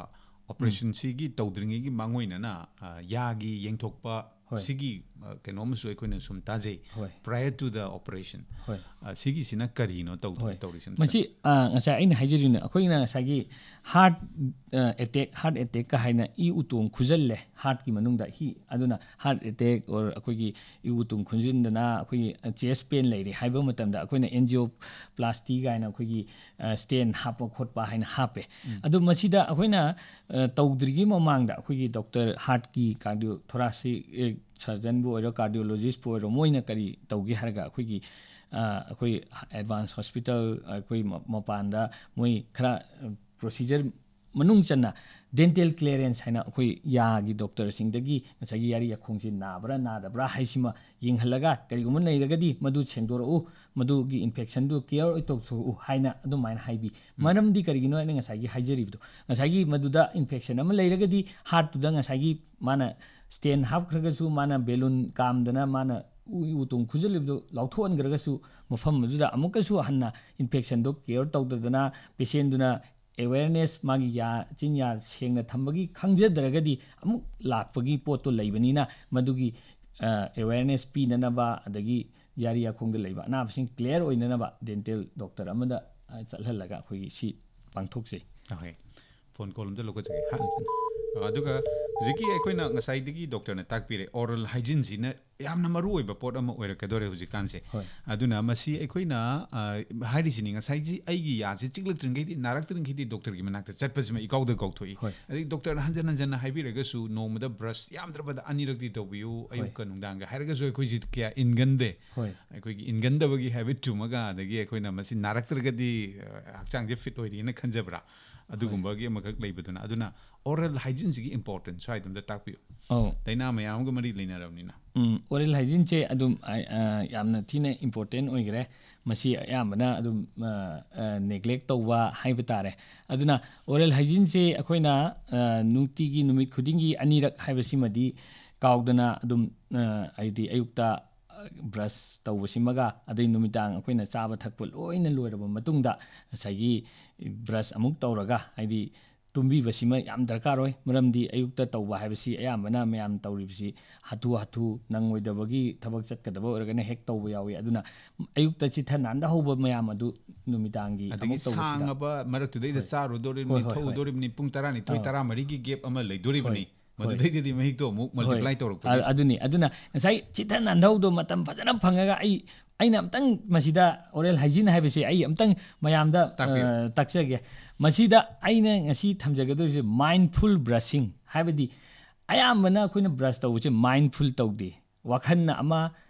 ꯑꯣꯄꯔꯦꯁꯟꯁꯤꯒꯤ ꯇꯧꯗ꯭ꯔꯤꯉꯩꯒꯤ ꯃꯥꯡꯑꯣꯏꯅꯅ, ꯑ, ꯌꯥꯒꯤ ꯌꯦꯡꯊꯣꯛꯄ ꯍꯣꯏ꯫ ꯁꯤꯒꯤ, ꯑ, ꯀꯩꯅꯣ ꯑꯃꯁꯨ ꯑꯩꯈꯣꯏꯅ ꯁꯨꯝ ꯇꯥꯖꯩ꯫ ꯍꯣꯏ꯫ Prior to the operation꯫ ꯍꯣꯏ꯫ ꯑ, ꯁꯤꯒꯤꯁꯤꯅ ꯀꯔꯤꯅꯣ ꯇꯧ-, ꯍꯣꯏ꯫ ꯇꯧꯔꯤꯁꯤꯅ? ꯃꯁꯤ, ꯑ, ꯉꯁꯥꯏ ꯑꯩꯅ ꯍꯥꯏꯖꯔꯤꯅ, ꯑꯩꯈꯣꯏꯅ ꯉꯁꯥꯏꯒꯤ ꯍꯥꯔꯠ, ꯑ, ꯑꯦꯇꯦꯛ, ꯍꯥꯔꯠ ꯑꯦꯇꯦꯛꯀ ꯍꯥꯏꯅ ꯏ ꯎꯇꯣꯡ ꯈꯨꯖꯜꯂꯦ ꯍꯥꯔꯠꯀꯤ ꯃꯅꯨꯡꯗ꯫ ꯍꯤ-, ꯑꯗꯨꯅ ꯍꯥꯔꯠ ꯑꯦꯇꯦꯛ ꯑꯣꯔ ꯑꯩꯈꯣꯏꯒꯤ ꯏ ꯎꯇꯣꯡ ꯈꯨꯟꯖꯤꯟꯗꯅ ꯑꯩꯈꯣꯏꯒꯤ ꯆꯦꯁ ꯄꯦꯟ ꯂꯩꯔꯦ ꯍꯥꯏꯕ ꯃꯇꯝꯗ ꯑꯩꯈꯣꯏꯅ ꯑꯦꯟꯖꯤꯑꯣꯄ꯭ꯂꯥꯁꯇꯤ ꯀꯥꯏꯅ ꯑꯩꯈꯣꯏꯒꯤ, ꯑ, ꯁ꯭ꯇꯦꯟ ꯍꯥꯞꯄ ꯈꯣꯠꯄ ꯍꯥꯏꯅ ꯍꯥꯞꯄꯦ꯫ ꯎꯝ꯫ ꯑꯗꯨ ꯃꯁꯤꯗ ꯑꯩꯈꯣꯏꯅ, ꯑ, ꯇꯧꯗ꯭ꯔꯤꯉꯩ ꯃꯃꯥꯡꯗ ꯑꯩꯈꯣꯏꯒꯤ ꯗꯣꯛꯇꯔ ꯍꯥꯔꯠꯀꯤ ꯀꯥꯔꯗꯤꯑꯣ ꯊꯣꯔꯥꯁꯤꯛ ꯁꯔꯖꯟꯕꯨ ꯑꯣꯏꯔꯣ, ꯀꯥꯔꯗꯤꯑꯣꯂꯣꯖꯤꯁꯄꯨ ꯑꯣꯏꯔꯣ, ꯃꯣꯏꯅ ꯀꯔꯤ ꯇꯧꯒꯦ ꯍꯥꯏꯔꯒ ꯑꯩꯈꯣꯏꯒꯤ, ꯑ, ꯑꯩꯈꯣꯏ ꯑꯦꯗꯚꯥꯟꯁ ꯍꯣꯁꯄꯤꯇꯥꯜ ꯑꯩꯈꯣꯏ ꯃ-, ꯃꯄꯥꯟꯗ ꯃꯣꯏ ꯈꯔ, ꯑ, ꯄ꯭ꯔꯣꯁꯤꯖꯔ ꯃꯅꯨꯡ ꯆꯟꯅ ꯗꯦꯟꯇꯦꯜ ꯀ꯭ꯂꯤꯌꯔꯦꯟꯁ ꯍꯥꯏꯅ ꯑꯩꯈꯣꯏ ꯌꯥꯒꯤ ꯗꯣꯛꯇꯔꯁꯤꯡꯗꯒꯤ ꯉꯁꯥꯏꯒꯤ ꯌꯥꯔꯤ ꯌꯥꯈꯣꯡꯁꯤ ꯅꯥꯕ꯭ꯔꯥ ꯅꯥꯗꯕ꯭ꯔꯥ ꯍꯥꯏꯁꯤꯃ ꯌꯦꯡꯍꯜꯂꯒ, ꯀꯔꯤꯒꯨꯝꯕ ꯂꯩꯔꯒꯗꯤ ꯃꯗꯨ ꯁꯦꯡꯗꯣꯔꯛꯎ, ꯃꯗꯨꯒꯤ ꯏꯟꯐꯦꯛꯁꯟꯗꯨ ꯀꯤꯌꯔ ꯑꯣꯏ ꯇꯧꯊꯣꯛꯎ ꯍꯥꯏꯅ ꯑꯗꯨꯃꯥꯏꯅ ꯍꯥꯏꯕꯤ꯫ ꯎꯝ꯫ ꯃꯔꯝꯗꯤ ꯀꯔꯤꯒꯤꯅꯣ? ꯑꯩꯅ ꯉꯁꯥꯏꯒꯤ ꯍꯥꯏꯖꯔꯤꯕꯗꯣ, ꯉꯁꯥꯏꯒꯤ ꯃꯗꯨꯗ ꯏꯟꯐꯦꯛꯁꯟ ꯑꯃ ꯂꯩꯔꯒꯗꯤ ꯍꯥꯔꯠꯇꯨꯗ ꯉꯁꯥꯏꯒꯤ ꯃꯥꯅ ꯁ꯭ꯇꯦꯟ ꯍꯥꯞꯈ꯭ꯔꯒꯁꯨ, ꯃꯥꯅ ꯕꯦꯂꯨꯟ ꯀꯥꯝꯗꯅ ꯃꯥꯅ ꯎ-, ꯎꯇꯣꯡ ꯈꯨꯖꯤꯜꯂꯤꯕꯗꯣ ꯂꯧꯊꯣꯛꯍꯟꯈ꯭ꯔꯒꯁꯨ, ꯃꯐꯝ ꯑꯗꯨꯗ ꯑꯃꯨꯛꯀꯁꯨ ꯍꯟꯅ ꯏꯟꯐꯦꯛꯁꯟꯗꯣ ꯀꯤꯌꯔ ꯇꯧꯗꯗꯅ ꯄꯦꯁꯦꯟꯗꯨꯅ ꯑꯦꯋꯦꯔꯅꯦꯁ, ꯃꯥꯒꯤ ꯌꯥ, ꯆꯤꯟ ꯌꯥ ꯁꯦꯡꯅ ꯊꯝꯕꯒꯤ ꯈꯪꯖꯗ꯭ꯔꯒꯗꯤ ꯑꯃꯨꯛ ꯂꯥꯛꯄꯒꯤ ꯄꯣꯠꯇꯣ ꯂꯩꯕꯅꯤꯅ, ꯃꯗꯨꯒꯤ, ꯑ, ꯑꯦꯋꯦꯔꯅꯦꯁ ꯄꯤꯅꯅꯕ, ꯑꯗꯒꯤ ꯌꯥꯔꯤ ꯌꯥꯈꯣꯡꯗ ꯂꯩꯕ ꯑꯅꯥꯕꯁꯤꯡ ꯀ꯭ꯂꯤꯌꯔ ꯑꯣꯏꯅꯅꯕ ꯗꯦꯟꯇꯦꯜ ꯗꯣꯛꯇꯔ ꯑꯃꯗ, ꯑ, ꯆꯠꯍꯜꯂꯒ ꯑꯩꯈꯣꯏꯒꯤ ꯁꯤ ꯄꯥꯡꯊꯣꯛꯆꯩ꯫ ꯑꯍꯣꯏ꯫ ꯐꯣꯟ ꯀꯣꯜ ꯑꯝꯇ ꯂꯧꯈꯠꯆꯒꯦ꯫ ꯍ-, ꯑꯗꯨꯒ ꯍꯧꯖꯤꯛꯀꯤ ꯑꯩꯈꯣꯏꯅ ꯉꯁꯥꯏꯗꯒꯤ ꯗꯣꯛꯇꯔꯅ ꯇꯥꯛꯄꯤꯔꯦ, ꯑꯣꯔꯦꯜ ꯍꯥꯏꯖꯤꯟꯁꯤꯅ ꯌꯥꯝꯅ ꯃꯔꯨ ꯑꯣꯏꯕ ꯄꯣꯠ ꯑꯃ ꯑꯣꯏꯔꯛꯀꯗꯧꯔꯦ ꯍꯧꯖꯤꯛꯀꯥꯟꯁꯦ꯫ ꯍꯣꯏ꯫ ꯑꯗꯨꯅ ꯃꯁꯤ ꯑꯩꯈꯣꯏꯅ ꯑ, ꯍꯥꯏꯔꯤꯁꯤꯅꯤ, ꯉꯁꯥꯏꯒꯤ ꯑꯩꯒꯤ ꯌꯥꯁꯦ ꯆꯤꯛꯂꯛꯇ꯭ꯔꯤꯉꯩꯗꯤ, ꯅꯥꯔꯛꯇ꯭ꯔꯤꯉꯩꯗꯤ ꯗꯣꯛꯇꯔꯒꯤ ꯃꯅꯥꯛꯇ ꯆꯠꯄꯁꯤꯃ ꯏꯀꯥꯎꯗ ꯀꯥꯎꯊꯣꯛꯏ꯫ ꯍꯣꯏ꯫ ꯑꯗꯩ ꯗꯣꯛꯇꯔꯅ ꯍꯟꯖꯟ ꯍꯟꯖꯟꯅ ꯍꯥꯏꯕꯤꯔꯒꯁꯨ ꯅꯣꯡꯃꯗ ꯕ꯭ꯔꯁ ꯌꯥꯝꯗ꯭ꯔꯕꯗ ꯑꯅꯤꯔꯛꯇꯤ ꯇꯧꯕꯤꯌꯨ, ꯑꯌꯨꯛꯀ ꯅꯨꯡꯗꯥꯡꯒ ꯍꯥꯏꯔꯒꯁꯨ ꯑꯩꯈꯣꯏꯁꯤ ꯀꯌꯥ ꯏꯟꯒꯟꯗꯦ꯫ ꯍꯣꯏ꯫ ꯑꯩꯈꯣꯏꯒꯤ ꯏꯟꯒꯟꯗꯕꯒꯤ ꯍꯦꯕꯤꯠ ꯆꯨꯝꯃꯒ, ꯑꯗꯒꯤ ꯑꯩꯈꯣꯏꯅ ꯃꯁꯤ ꯅꯥꯔꯛꯇ꯭ꯔꯒꯗꯤ ꯑ, ꯍꯛꯆꯥꯡꯁꯦ ꯐꯤꯠ ꯑꯣꯏꯔꯤꯅ ꯈꯟꯖꯕ꯭ꯔꯥ, ꯑꯗꯨꯒꯨꯝꯕꯒꯤ ꯑꯃꯈꯛ ꯂꯩꯕꯗꯨꯅ꯫ ꯑꯗꯨꯅ ꯑꯣꯔꯦꯜ ꯍꯥꯏꯖꯤꯟꯁꯤꯒꯤ ꯏꯝꯄꯣꯔꯇꯦꯟꯁ ꯁ꯭ꯋꯥꯏꯗ ꯑꯝꯇ ꯇꯥꯛꯄꯤꯌꯨ꯫ ꯑꯧ꯫ ꯂꯥꯏꯅꯥ ꯃꯌꯥꯝ ꯑꯃꯒ ꯃꯔꯤ ꯂꯩꯅꯔꯕꯅꯤꯅ꯫ ꯎꯝ, ꯑꯣꯔꯦꯜ ꯍꯥꯏꯖꯤꯟꯁꯦ ꯑꯗꯨꯝ ꯑ, ꯑ, ꯌꯥꯝꯅ ꯊꯤꯅ ꯏꯝꯄꯣꯔꯇꯦꯟ ꯑꯣꯏꯈ꯭ꯔꯦ꯫ ꯃꯁꯤ ꯑꯌꯥꯝꯕꯅ ꯑꯗꯨꯝ ꯅꯦꯒ꯭ꯂꯦꯛ ꯇꯧꯕ ꯍꯥꯏꯕ ꯇꯥꯔꯦ꯫ ꯑꯗꯨꯅ ꯑꯣꯔꯦꯜ ꯍꯥꯏꯖꯤꯟꯁꯦ ꯑꯩꯈꯣꯏꯅ ꯑ, ꯅꯨꯡꯇꯤꯒꯤ ꯅꯨꯃꯤꯠ ꯈꯨꯗꯤꯡꯒꯤ ꯑꯅꯤꯔꯛ ꯍꯥꯏꯕꯁꯤꯃꯗꯤ ꯀꯥꯎꯗꯅ ꯑꯗꯨꯝ ꯑ, ꯍꯥꯏꯗꯤ ꯑꯌꯨꯛꯇ ꯕ꯭ꯔꯁ ꯇꯧꯕꯁꯤꯃꯒ, ꯑꯗꯩ ꯅꯨꯃꯤꯗꯥꯡ ꯑꯩꯈꯣꯏꯅ ꯆꯥꯕ ꯊꯛꯄ ꯂꯣꯏꯅ ꯂꯣꯏꯔꯕ ꯃꯇꯨꯡꯗ ꯉꯁꯥꯏꯒꯤ ꯕ꯭ꯔꯁ ꯑꯃꯨꯛ ꯇꯧꯔꯒ, ꯍꯥꯏꯗꯤ ꯇꯨꯝꯕꯤꯕꯁꯤꯃ ꯌꯥꯝ ꯗꯔꯀꯥꯔ ꯑꯣꯏ꯫ ꯃꯔꯝꯗꯤ ꯑꯌꯨꯛꯇ ꯇꯧꯕ ꯍꯥꯏꯕꯁꯤ ꯑꯌꯥꯝꯕꯅ ꯃꯌꯥꯝ ꯇꯧꯔꯤꯕꯁꯤ ꯍꯥꯊꯨ ꯍꯥꯊꯨ ꯅꯪꯉꯣꯏꯗꯕꯒꯤ ꯊꯕꯛ ꯆꯠꯀꯗꯕ ꯑꯣꯏꯔꯒꯅ ꯍꯦꯛ ꯇꯧꯕ ꯌꯥꯎꯏ꯫ ꯑꯗꯨꯅ ꯑꯌꯨꯛꯇ ꯆꯤꯠꯊ ꯅꯥꯟꯗ ꯍꯧꯕ ꯃꯌꯥꯝ ꯑꯗꯨ ꯅꯨꯃꯤꯗꯥꯡꯒꯤ ꯑꯗꯒꯤ ꯑꯃꯨꯛ ꯇꯧꯕꯁꯤꯗ ꯁꯥꯡꯉꯕ ꯃꯔꯛꯇꯨꯗꯩꯗ ꯍꯣꯏ꯫ ꯆꯥꯔꯨꯗꯣꯔꯤꯕꯅꯤ, ꯍꯣꯏ, ꯍꯣꯏ, ꯍꯣꯏ꯫ ꯊꯛꯎꯗꯣꯔꯤꯕꯅꯤ, ꯄꯨꯡ ꯇꯔꯥꯅꯤꯊꯣꯏ ꯑꯥ꯫ ꯇꯔꯥꯃꯔꯤꯒꯤ ꯒꯦꯞ ꯑꯃ ꯂꯩꯗꯣꯔꯤꯕꯅꯤ꯫ ꯍꯣꯏ꯫ ꯃꯗꯨꯗꯩꯗꯗꯤ ꯃꯍꯤꯛꯇꯣ ꯑꯃꯨꯛ ꯃꯜꯇꯤꯄ꯭ꯂꯥꯏ ꯍꯣꯏ꯫ ꯇꯧꯔꯛꯄꯒꯤ꯫ ꯑ-, ꯑꯗꯨꯅꯤ꯫ ꯑꯗꯨꯅ ꯉꯁꯥꯏ ꯆꯤꯠꯊ ꯅꯥꯟꯊꯧꯗꯣ ꯃꯇꯝ ꯐꯖꯅ ꯐꯪꯉꯒ ꯑꯩ, ꯑꯩꯅ ꯑꯝꯇꯪ ꯃꯁꯤꯗ ꯑꯣꯔꯦꯜ ꯍꯥꯏꯖꯤꯟ ꯍꯥꯏꯕꯁꯦ ꯑꯩ ꯑꯝꯇꯪ ꯃꯌꯥꯝꯗ, ꯇꯥꯛꯄꯤꯌꯨ꯫ ꯑ, ꯇꯥꯛꯆꯒꯦ꯫ ꯃꯁꯤꯗ ꯑꯩꯅ ꯉꯁꯤ ꯊꯝꯖꯒꯗꯧꯔꯤꯁꯦ ꯃꯥꯏꯟꯐꯨꯜ ꯕ꯭ꯔꯁꯤꯡ꯫ ꯍꯥꯏꯕꯗꯤ ꯑꯌꯥꯝꯕꯅ ꯑꯩꯈꯣꯏꯅ ꯕ꯭ꯔꯁ ꯇꯧꯕꯁꯦ ꯃꯥꯏꯟꯐꯨꯜ ꯇꯧꯗꯦ꯫ ꯋꯥꯈꯜꯅ ꯑꯃ,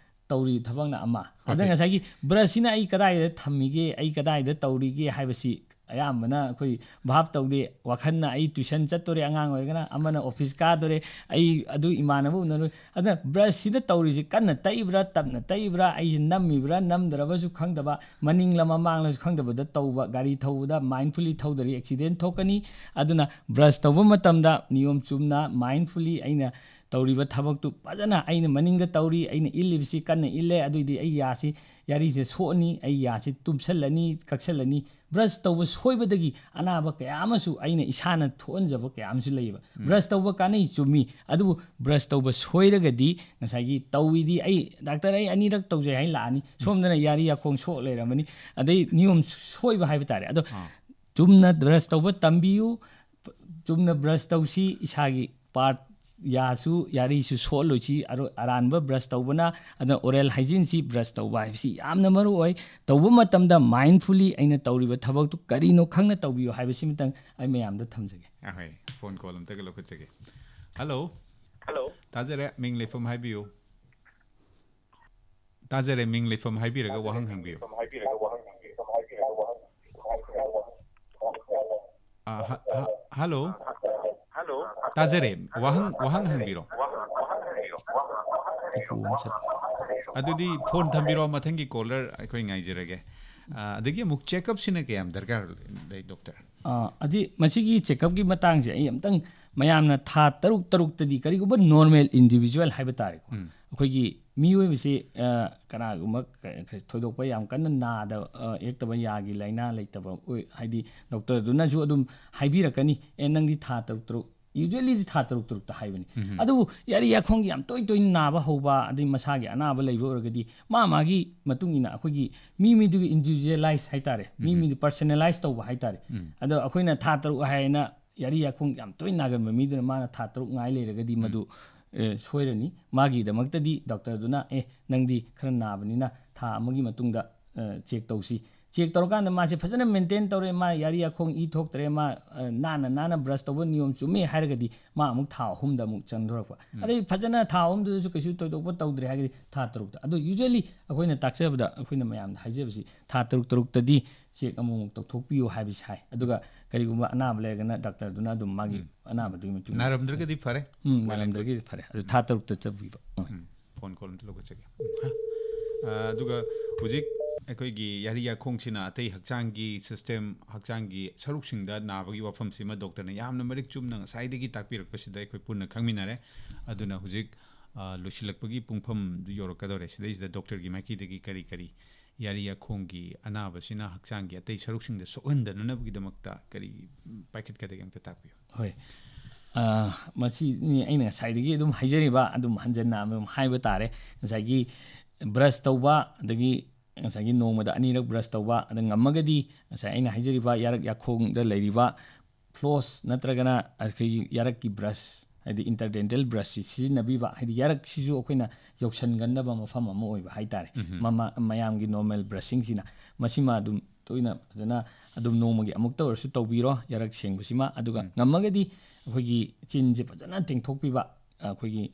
ꯇꯧꯔꯤ ꯊꯕꯛꯅ ꯑꯃ꯫ ꯑꯗ ꯍꯣꯏ꯫ ꯉꯁꯥꯏꯒꯤ ꯕ꯭ꯔꯁꯁꯤꯅ ꯑꯩ ꯀꯗꯥꯏꯗ ꯊꯝꯃꯤꯒꯦ, ꯑꯩ ꯀꯗꯥꯏꯗ ꯇꯧꯔꯤꯒꯦ ꯍꯥꯏꯕꯁꯤ ꯑꯌꯥꯝꯕꯅ ꯑꯩꯈꯣꯏ ꯚꯥꯞ ꯇꯧꯗꯦ꯫ ꯋꯥꯈꯜꯅ ꯑꯩ ꯇ꯭ꯌꯨꯁꯟ ꯆꯠꯇꯣꯔꯦ, ꯑꯉꯥꯡ ꯑꯣꯏꯔꯒꯅ, ꯑꯃꯅ ꯑꯣꯐꯤꯁ ꯀꯥꯗꯣꯔꯦ, ꯑꯩ ꯑꯗꯨ ꯏꯃꯥꯟꯅꯕ ꯎꯅꯔꯣꯏ꯫ ꯑꯗꯨꯅ ꯕ꯭ꯔꯁꯁꯤꯗ ꯇꯧꯔꯤꯁꯤ ꯀꯟꯅ ꯇꯛꯏꯕ꯭ꯔꯥ, ꯇꯞꯅ ꯇꯛꯏꯕ꯭ꯔꯥ, ꯑꯩꯁꯤ ꯅꯝꯃꯤꯕ꯭ꯔꯥ, ꯅꯝꯗ꯭ꯔꯕꯁꯨ ꯈꯪꯗꯕ, ꯃꯅꯤꯡꯂ ꯃꯃꯥꯡꯂꯁꯨ ꯈꯪꯗꯕꯗ ꯇꯧꯕ, ꯒꯥꯔꯤ ꯊꯧꯕꯗ ꯃꯥꯏꯟꯐꯨꯜꯂꯤ ꯊꯧꯗ꯭ꯔꯗꯤ ꯑꯦꯛꯁꯤꯗꯦꯟ ꯊꯣꯛꯀꯅꯤ꯫ ꯑꯗꯨꯅ ꯕ꯭ꯔꯁ ꯇꯧꯕ ꯃꯇꯝꯗ ꯅꯤꯌꯣꯝ ꯆꯨꯝꯅ ꯃꯥꯏꯟꯐꯨꯜꯂꯤ ꯑꯩꯅ ꯇꯧꯔꯤꯕ ꯊꯕꯛꯇꯨ ꯐꯖꯅ ꯑꯩꯅ ꯃꯅꯤꯡꯗ ꯇꯧꯔꯤ, ꯑꯩꯅ ꯏꯜꯂꯤꯕꯁꯤ ꯀꯟꯅ ꯏꯜꯂꯦ, ꯑꯗꯨꯏꯗꯤ ꯑꯩ ꯌꯥꯁꯤ, ꯌꯥꯔꯤꯁꯦ ꯁꯣꯛꯑꯅꯤ, ꯑꯩ ꯌꯥꯁꯤ ꯇꯨꯝꯁꯜꯂꯅꯤ, ꯀꯛꯁꯜꯂꯅꯤ꯫ ꯕ꯭ꯔꯁ ꯇꯧꯕ ꯁꯣꯏꯕꯗꯒꯤ ꯑꯅꯥꯕ ꯀꯌꯥ ꯑꯃꯁꯨ ꯑꯩꯅ ꯏꯁꯥꯅ ꯊꯣꯛꯍꯟꯖꯕ ꯀꯌꯥ ꯑꯃꯁꯨ ꯂꯩꯌꯦꯕ꯫ ꯕ꯭ꯔꯁ ꯇꯧꯕ ꯀꯥꯟꯅꯩ ꯆꯨꯝꯃꯤ, ꯑꯗꯨꯕꯨ ꯕ꯭ꯔꯁ ꯇꯧꯕ ꯁꯣꯏꯔꯒꯗꯤ ꯉꯁꯥꯏꯒꯤ ꯇꯧꯏꯗꯤ ꯑꯩ, "ꯗꯥꯛꯇꯔ, ꯑꯩ ꯑꯅꯤꯔꯛ ꯇꯧꯖꯩ" ꯍꯥꯏꯅ ꯂꯥꯛꯑꯅꯤ, ꯁꯣꯝꯗꯅ ꯌꯥꯔꯤ ꯌꯥꯈꯣꯡ ꯁꯣꯛ ꯂꯩꯔꯝꯃꯅꯤ, ꯑꯗꯩ ꯅꯤꯌꯣꯝ ꯁꯣꯏꯕ ꯍꯥꯏꯕ ꯇꯥꯔꯦ꯫ ꯑꯗꯣ ꯑꯥ꯫ ꯆꯨꯝꯅ ꯕ꯭ꯔꯁ ꯇꯧꯕ ꯇꯝꯕꯤꯌꯨ, ꯆꯨꯝꯅ ꯕ꯭ꯔꯁ ꯇꯧꯁꯤ, ꯏꯁꯥꯒꯤ ꯄꯥꯔꯠ ꯌꯥꯁꯨ ꯌꯥꯔꯤꯁꯨ ꯁꯣꯛꯍꯜꯂꯣꯏꯁꯤ꯫ ꯑꯔꯣ-, ꯑꯔꯥꯟꯕ ꯕ꯭ꯔꯁ ꯇꯧꯕꯅ, ꯑꯗꯨꯅ oral hygiene ꯁꯤ ꯕ꯭ꯔꯁ ꯇꯧꯕ ꯍꯥꯏꯕꯁꯤ ꯌꯥꯝꯅ ꯃꯔꯨ ꯑꯣꯏ꯫ ꯇꯧꯕ ꯃꯇꯝꯗ mindfully ꯑꯩꯅ ꯇꯧꯔꯤꯕ ꯊꯕꯛꯇꯨ ꯀꯔꯤꯅꯣ ꯈꯪꯅ ꯇꯧꯕꯤꯌꯨ ꯍꯥꯏꯕꯁꯤꯃꯇꯪ ꯑꯩ ꯃꯌꯥꯝꯗ ꯊꯝꯖꯒꯦ꯫ ꯑꯍꯣꯏ, ꯐꯣꯟ ꯀꯣꯜ ꯑꯝꯇꯒ ꯂꯧꯈꯠꯆꯒꯦ꯫ ꯍꯜꯂꯣ꯫ ꯍꯜꯂꯣ꯫ ꯇꯥꯖꯔꯦ, ꯃꯤꯡ ꯂꯩꯐꯝ ꯍꯥꯏꯕꯤꯌꯨ꯫ ꯇꯥꯖꯔꯦ, ꯃꯤꯡ ꯂꯩꯐꯝ ꯍꯥꯏꯕꯤꯔꯒ ꯋꯥꯍꯪ ꯍꯪꯕꯤꯌꯨ꯫ ꯑ, ꯍ-, ꯍ-, ꯍꯜꯂꯣ꯫ ꯍꯜꯂꯣ꯫ ꯇꯥꯖꯔꯦ, ꯋꯥꯍꯪ ꯋꯥꯍꯪ ꯍꯪꯕꯤꯔꯣ꯫ ꯏꯀꯣ ꯑꯃ ꯆꯠꯄ꯫ ꯑꯗꯨꯗꯤ ꯐꯣꯟ ꯊꯝꯕꯤꯔꯣ, ꯃꯊꯪꯒꯤ ꯀꯣꯂꯔ ꯑꯩꯈꯣꯏ ꯉꯥꯏꯖꯔꯒꯦ꯫ ꯑ, ꯑꯗꯒꯤ ꯑꯃꯨꯛ ꯆꯦꯛꯑꯞꯁꯤꯅ ꯀꯌꯥꯝ ꯗꯔꯀꯥꯔ ꯂꯩ, ꯗꯣꯛꯇꯔ? ꯑ, ꯑꯗꯤ ꯃꯁꯤꯒꯤ ꯆꯦꯛꯑꯞꯀꯤ ꯃꯇꯥꯡꯁꯦ ꯑꯩ ꯑꯝꯇꯪ, ꯃꯌꯥꯝꯅ ꯊꯥ ꯇꯔꯨꯛ ꯇꯔꯨꯛꯇꯗꯤ ꯀꯔꯤꯒꯨꯝꯕ normal individual ꯍꯥꯏꯕ ꯇꯥꯔꯦꯀꯣ, ꯎꯝ꯫ ꯑꯩꯈꯣꯏꯒꯤ ꯃꯤꯑꯣꯏꯕꯁꯤ, ꯑ, ꯀꯅꯥꯒꯨꯝꯕ ꯀ-, ꯀ-, ꯊꯣꯏꯗꯣꯛꯄ ꯌꯥꯝ ꯀꯟꯅ ꯅꯥꯗꯕ, ꯑ, ꯌꯦꯛꯇꯕ ꯌꯥꯒꯤ ꯂꯥꯏꯅꯥ ꯂꯩꯇꯕ ꯑꯣꯏ-, ꯍꯥꯏꯗꯤ ꯗꯣꯛꯇꯔꯗꯨꯅꯁꯨ ꯑꯗꯨꯝ ꯍꯥꯏꯕꯤꯔꯛꯀꯅꯤ, "ꯑꯦ, ꯅꯪꯗꯤ ꯊꯥ ꯇꯔꯨꯛ ꯇꯔꯨꯛ", usually ꯊꯥ ꯇꯔꯨꯛ ꯇꯔꯨꯛꯇ ꯍꯥꯏꯕꯅꯤ꯫ ꯎꯝ꯫ ꯑꯗꯨꯕꯨ ꯌꯥꯔꯤ ꯌꯥꯈꯣꯡ ꯌꯥꯝ ꯇꯣꯏ ꯇꯣꯏꯅ ꯅꯥꯕ ꯍꯧꯕ, ꯑꯗꯩ ꯃꯁꯥꯒꯤ ꯑꯅꯥꯕ ꯂꯩꯕ ꯑꯣꯏꯔꯒꯗꯤ ꯃꯥ ꯃꯥꯒꯤ ꯃꯇꯨꯡ ꯏꯟꯅ ꯑꯩꯈꯣꯏꯒꯤ ꯃꯤ ꯃꯤꯗꯨꯒꯤ individualize ꯍꯥꯏꯇꯥꯔꯦ, ꯃꯤ ꯎꯝ꯫ ꯃꯤꯗꯨ personalize ꯇꯧꯕ ꯍꯥꯏꯇꯥꯔꯦ꯫ ꯎꯝ꯫ ꯑꯗꯣ ꯑꯩꯈꯣꯏꯅ ꯊꯥ ꯇꯔꯨꯛ ꯍꯥꯏꯅ ꯌꯥꯔꯤ ꯌꯥꯈꯣꯡ ꯌꯥꯝ ꯇꯣꯏꯅ ꯅꯥꯒꯟꯕ ꯃꯤꯗꯨꯅ ꯃꯥꯅ ꯊꯥ ꯇꯔꯨꯛ ꯉꯥꯏ ꯂꯩꯔꯒꯗꯤ ꯃꯗꯨ, ꯑꯦ, ꯁꯣꯏꯔꯅꯤ꯫ ꯃꯥꯒꯤꯗꯃꯛꯇꯗꯤ ꯗꯣꯛꯇꯔꯗꯨꯅ, "ꯑꯦ, ꯅꯪꯗꯤ ꯈꯔ ꯅꯥꯕꯅꯤꯅ ꯊꯥ ꯑꯃꯒꯤ ꯃꯇꯨꯡꯗ, ꯑ, ꯆꯦꯛ ꯇꯧꯁꯤ"꯫ ꯆꯦꯛ ꯇꯧꯔꯀꯥꯟꯗ ꯃꯥꯁꯦ ꯐꯖꯅ maintain ꯇꯧꯔꯦ, ꯃꯥ ꯌꯥꯔꯤ ꯌꯥꯈꯣꯡ ꯏ ꯊꯣꯛꯇ꯭ꯔꯦ, ꯃꯥ, ꯑ, ꯅꯥꯟꯅ ꯅꯥꯟꯅ ꯕ꯭ꯔꯁ ꯇꯧꯕ ꯅꯤꯌꯣꯝ ꯆꯨꯝꯃꯦ ꯍꯥꯏꯔꯒꯗꯤ ꯃꯥ ꯑꯃꯨꯛ ꯊꯥ ꯑꯍꯨꯝꯗ ꯑꯃꯨꯛ ꯆꯪꯊꯣꯔꯛꯄ꯫ ꯑꯗꯩ ꯐꯖꯅ ꯊꯥ ꯑꯍꯨꯝꯗꯨꯗꯁꯨ ꯀꯩꯁꯨ ꯊꯣꯏꯗꯣꯛꯄ ꯇꯧꯗ꯭ꯔꯦ ꯍꯥꯏꯔꯒꯗꯤ ꯊꯥ ꯇꯔꯨꯛꯇ꯫ ꯑꯗꯣ usually ꯑꯩꯈꯣꯏꯅ ꯇꯥꯛꯆꯕꯗ, ꯑꯩꯈꯣꯏꯅ ꯃꯌꯥꯝꯗ ꯍꯥꯏꯖꯕꯁꯤ ꯊꯥ ꯇꯔꯨꯛ ꯇꯔꯨꯛꯇꯗꯤ ꯆꯦꯛ ꯑꯃꯨꯛꯃꯨꯛ ꯇꯧꯊꯣꯛꯄꯤꯌꯨ ꯍꯥꯏꯕꯁꯤ ꯍꯥꯏ꯫ ꯑꯗꯨꯒ ꯀꯔꯤꯒꯨꯝꯕ ꯑꯅꯥꯕ ꯂꯩꯔꯒꯅ ꯗꯣꯛꯇꯔꯗꯨꯅ ꯑꯗꯨꯝ ꯃꯥꯒꯤ ꯎꯝ꯫ ꯑꯅꯥꯕꯗꯨꯒꯤ ꯃꯇꯨꯡ ꯏꯟꯅ ꯅꯥꯔꯝꯗ꯭ꯔꯒꯗꯤ ꯐꯔꯦ꯫ ꯎꯝ, ꯅꯥꯔꯝꯗ꯭ꯔꯒꯗꯤ ꯐꯔꯦ꯫ ꯑꯗꯨ ꯊꯥ ꯇꯔꯨꯛꯇ ꯇꯧꯕꯤꯕ꯫ ꯎꯝ꯫ ꯎꯝ, ꯐꯣꯟ ꯀꯣꯜ ꯑꯝꯇ ꯂꯧꯈꯠꯆꯒꯦ꯫ ꯎꯝ, ꯍꯥ꯫ ꯑ, ꯑꯗꯨꯒ ꯍꯧꯖꯤꯛ ꯑꯩꯈꯣꯏꯒꯤ ꯌꯥꯔꯤ ꯌꯥꯈꯣꯡꯁꯤꯅ ꯑꯇꯩ ꯍꯛꯆꯥꯡꯒꯤ system, ꯍꯛꯆꯥꯡꯒꯤ ꯁꯔꯨꯛꯁꯤꯡꯗ ꯅꯥꯕꯒꯤ ꯋꯥꯐꯝꯁꯤꯃ ꯗꯣꯛꯇꯔꯅ ꯌꯥꯝꯅ ꯃꯔꯤꯛ ꯆꯨꯝꯅ ꯉꯁꯥꯏꯗꯒꯤ ꯇꯥꯛꯄꯤꯔꯛꯄꯁꯤꯗ ꯑꯩꯈꯣꯏ ꯄꯨꯟꯅ ꯈꯪꯃꯤꯟꯅꯔꯦ꯫ ꯑꯗꯨꯅ ꯍꯧꯖꯤꯛ, ꯑ, ꯂꯣꯏꯁꯤꯜꯂꯛꯄꯒꯤ ꯄꯨꯡꯐꯝꯗꯨ ꯌꯧꯔꯛꯀꯗꯧꯔꯦ꯫ ꯁꯤꯗꯩꯁꯤꯗ ꯗꯣꯛꯇꯔꯒꯤ ꯃꯥꯏꯀꯩꯗꯒꯤ ꯀꯔꯤ ꯀꯔꯤ ꯌꯥꯔꯤ ꯌꯥꯈꯣꯡꯒꯤ ꯑꯅꯥꯕꯁꯤꯅ ꯍꯛꯆꯥꯡꯒꯤ ꯑꯇꯩ ꯁꯔꯨꯛꯁꯤꯡꯗ ꯁꯣꯛꯍꯟꯗꯅꯅꯕꯒꯤꯗꯃꯛꯇ ꯀꯔꯤ ꯄꯥꯏꯈꯠꯀꯗꯒꯦ ꯑꯝꯇ ꯇꯥꯛꯄꯤꯌꯨ꯫ ꯍꯣꯏ꯫ ꯑ, ꯃꯁꯤꯅꯤ ꯑꯩꯅ ꯉꯁꯥꯏꯗꯒꯤ ꯑꯗꯨꯝ ꯍꯥꯏꯖꯔꯤꯕ, ꯑꯗꯨꯝ ꯍꯟꯖꯟꯅ ꯑꯗꯨꯝ ꯍꯥꯏꯕ ꯇꯥꯔꯦ꯫ ꯉꯁꯥꯏꯒꯤ ꯕ꯭ꯔꯁ ꯇꯧꯕ, ꯑꯗꯒꯤ ꯉꯁꯥꯏꯒꯤ ꯅꯣꯡꯃꯗ ꯑꯅꯤꯔꯛ ꯕ꯭ꯔꯁ ꯇꯧꯕ, ꯑꯗ ꯉꯝꯃꯒꯗꯤ ꯉꯁꯥꯏ ꯑꯩꯅ ꯍꯥꯏꯖꯔꯤꯕ ꯌꯥꯔꯛ ꯌꯥꯈꯣꯡꯗ ꯂꯩꯔꯤꯕ ꯐ꯭ꯂꯣꯁ ꯅꯠꯇ꯭ꯔꯒꯅ ꯑꯩꯈꯣꯏꯒꯤ ꯌꯥꯔꯛꯀꯤ ꯕ꯭ꯔꯁ, ꯍꯥꯏꯗꯤ interdental brushꯁꯤ ꯁꯤꯖꯤꯟꯅꯕꯤꯕ, ꯍꯥꯏꯗꯤ ꯌꯥꯔꯛꯁꯤꯁꯨ ꯑꯩꯈꯣꯏꯅ ꯌꯧꯁꯟꯒꯟꯗꯕ ꯃꯐꯝ ꯑꯃ ꯑꯣꯏꯕ ꯍꯥꯏꯇꯥꯔꯦ꯫ ꯃꯃ-, ꯃꯌꯥꯝꯒꯤ normal brushingꯁꯤꯅ꯫ ꯃꯁꯤꯃ ꯑꯗꯨꯝ ꯇꯣꯏꯅ ꯐꯖꯅ ꯑꯗꯨꯝ ꯅꯣꯡꯃꯒꯤ ꯑꯃꯨꯛꯇ ꯑꯣꯏꯔꯁꯨ ꯇꯧꯕꯤꯔꯣ, ꯌꯥꯔꯛ ꯁꯦꯡꯕꯁꯤꯃ꯫ ꯑꯗꯨꯒ ꯎꯝ꯫ ꯉꯝꯃꯒꯗꯤ ꯑꯩꯈꯣꯏꯒꯤ ꯆꯤꯟꯁꯦ ꯐꯖꯅ ꯇꯦꯡꯊꯣꯛꯄꯤꯕ, ꯑꯩꯈꯣꯏꯒꯤ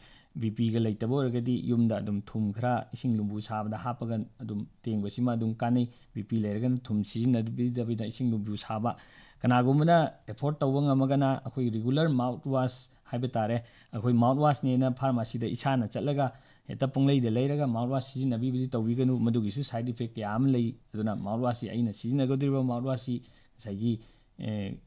BPꯒ ꯂꯩꯇꯕ ꯑꯣꯏꯔꯒꯗꯤ ꯌꯨꯝꯗ ꯑꯗꯨꯝ ꯊꯨꯝ ꯈꯔ ꯏꯁꯤꯡ ꯂꯨꯝꯕꯨ ꯁꯥꯕꯗ ꯍꯥꯞꯄꯒ ꯑꯗꯨꯝ ꯇꯦꯡꯕꯁꯤꯃ ꯑꯗꯨꯝ ꯀꯥꯟꯅꯩ꯫ BP ꯂꯩꯔꯒꯅ ꯊꯨꯝ ꯁꯤꯖꯤꯟꯅꯕꯤꯗꯕꯤꯗ ꯏꯁꯤꯡ ꯂꯨꯝꯕꯨ ꯁꯥꯕ꯫ ꯀꯅꯥꯒꯨꯝꯕꯅ afford ꯇꯧꯕ ꯉꯝꯃꯒꯅ ꯑꯩꯈꯣꯏꯒꯤ regular mouth wash ꯍꯥꯏꯕ ꯇꯥꯔꯦ, ꯑꯩꯈꯣꯏ mouth washꯅꯦꯅ pharmacyꯗ ꯏꯁꯥꯅ ꯆꯠꯂꯒ ꯍꯦꯛꯇ ꯄꯨꯡꯂꯩꯗ ꯂꯩꯔꯒ mouth wash ꯁꯤꯖꯤꯟꯅꯕꯤꯕꯗꯤ ꯇꯧꯕꯤꯒꯅꯨ, ꯃꯗꯨꯒꯤꯁꯨ side effect ꯀꯌꯥ ꯑꯃ ꯂꯩ꯫ ꯑꯗꯨꯅ mouth washꯁꯤ, ꯑꯩꯅ ꯁꯤꯖꯤꯟꯅꯒꯗꯧꯔꯤꯕ mouth washꯁꯤ ꯉꯁꯥꯏꯒꯤ, ꯑꯦ,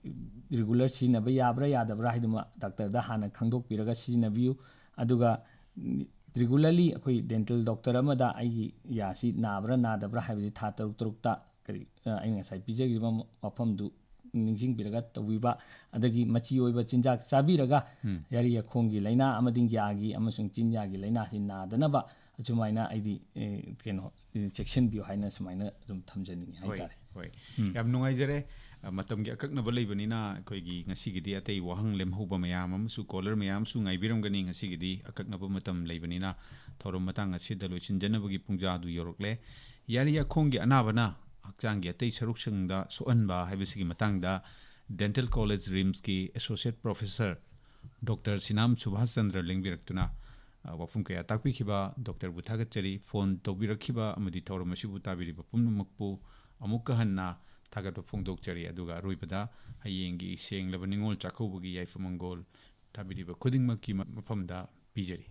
regular ꯁꯤꯖꯤꯟꯅꯕ ꯌꯥꯕ꯭ꯔꯥ ꯌꯥꯗꯕ꯭ꯔꯥ ꯍꯥꯏꯗꯨꯃ doctorꯗ ꯍꯥꯟꯅ ꯈꯪꯗꯣꯛꯄꯤꯔꯒ ꯁꯤꯖꯤꯟꯅꯕꯤꯌꯨ꯫ ꯑꯗꯨꯒ, ꯎꯝ, regularly ꯑꯩꯈꯣꯏ dental doctor ꯑꯃꯗ ꯑꯩꯒꯤ ꯌꯥꯁꯤ ꯅꯥꯕ꯭ꯔꯥ ꯅꯥꯗꯕ꯭ꯔꯥ ꯍꯥꯏꯕꯁꯤ ꯊꯥ ꯇꯔꯨꯛ ꯇꯔꯨꯛꯇ ꯀꯔꯤ, ꯑ, ꯑꯩꯅ ꯉꯁꯥꯏ ꯄꯤꯖꯈꯤꯕ ꯃ-, ꯃꯐꯝꯗꯨ ꯅꯤꯡꯁꯤꯡꯕꯤꯔꯒ ꯇꯧꯕꯤꯕ, ꯑꯗꯒꯤ ꯃꯆꯤ ꯑꯣꯏꯕ ꯆꯤꯟꯖꯥꯛ ꯆꯥꯕꯤꯔꯒ ꯎꯝ꯫ ꯌꯥꯔꯤ ꯌꯥꯈꯣꯡꯒꯤ ꯂꯥꯏꯅꯥ ꯑꯃꯗꯤ ꯌꯥꯒꯤ ꯑꯃꯁꯨꯡ ꯆꯤꯟꯌꯥꯒꯤ ꯂꯥꯏꯅꯥꯁꯤ ꯅꯥꯗꯅꯕ ꯑꯁꯨꯃꯥꯏꯅ ꯑꯩꯗꯤ, ꯑꯦ, ꯀꯩꯅꯣ, ꯑꯦ, ꯆꯦꯛꯁꯤꯟꯕꯤꯌꯨ ꯍꯥꯏꯅ ꯁꯨꯃꯥꯏꯅ ꯑꯗꯨꯝ ꯊꯝꯖꯅꯤꯡꯉꯤ ꯍꯣꯏ, ꯍꯥꯏꯇꯥꯔꯦ꯫ ꯍꯣꯏ꯫ ꯎꯝ꯫ ꯌꯥꯝ ꯅꯨꯡꯉꯥꯏꯖꯔꯦ꯫ ꯑ, ꯃꯇꯝꯒꯤ ꯑꯀꯛꯅꯕ ꯂꯩꯕꯅꯤꯅ ꯑꯩꯈꯣꯏꯒꯤ ꯉꯁꯤꯒꯤꯗꯤ ꯑꯇꯩ ꯋꯥꯍꯪ ꯂꯦꯝꯍꯧꯕ ꯃꯌꯥꯝ ꯑꯃꯁꯨ caller ꯃꯌꯥꯝ ꯑꯃꯁꯨ ꯉꯥꯏꯕꯤꯔꯝꯒꯅꯤ꯫ ꯉꯁꯤꯒꯤꯗꯤ ꯑꯀꯛꯅꯕ ꯃꯇꯝ ꯂꯩꯕꯅꯤꯅ ꯊꯧꯔꯝ ꯃꯇꯥꯡ ꯑꯁꯤꯗ ꯂꯣꯏꯁꯤꯟꯖꯅꯕꯒꯤ ꯄꯨꯡꯖꯥꯗꯨ ꯌꯧꯔꯛꯂꯦ꯫ ꯌꯥꯔꯤ ꯌꯥꯈꯣꯡꯒꯤ ꯑꯅꯥꯕꯅ ꯍꯛꯆꯥꯡꯒꯤ ꯑꯇꯩ ꯁꯔꯨꯛꯁꯤꯡꯗ ꯁꯣꯛꯍꯟꯕ ꯍꯥꯏꯕꯁꯤꯒꯤ ꯃꯇꯥꯡꯗ Dental College RIMSꯀꯤ Associate Professor Doctor ꯁꯤꯅꯥꯝ Subhash Chandra ꯂꯦꯡꯕꯤꯔꯛꯇꯨꯅ, ꯑ, ꯋꯥꯐꯝ ꯀꯌꯥ ꯇꯥꯛꯄꯤꯈꯤꯕ doctorꯕꯨ ꯊꯥꯒꯠꯆꯔꯤ꯫ Phone ꯇꯧꯕꯤꯔꯛꯈꯤꯕ ꯑꯃꯗꯤ ꯊꯧꯔꯝ ꯑꯁꯤꯕꯨ ꯇꯥꯕꯤꯔꯤꯕ ꯄꯨꯝꯅꯃꯛꯄꯨ ꯑꯃꯨꯛꯀ ꯍꯟꯅ ꯊꯥꯒꯠꯄ ꯐꯣꯡꯗꯣꯛꯆꯔꯤ꯫ ꯑꯗꯨꯒ ꯑꯔꯣꯏꯕꯗ ꯍꯌꯦꯡꯒꯤ ꯁꯦꯡꯂꯕ ꯅꯤꯉꯣꯜ ꯆꯥꯛꯀꯧꯕꯒꯤ ꯌꯥꯏꯐ ꯃꯪꯒꯣꯜ ꯇꯥꯕꯤꯔꯤꯕ ꯈꯨꯗꯤꯡꯃꯛꯀꯤ ꯃ-, ꯃꯐꯝꯗ ꯄꯤꯖꯔꯤ꯫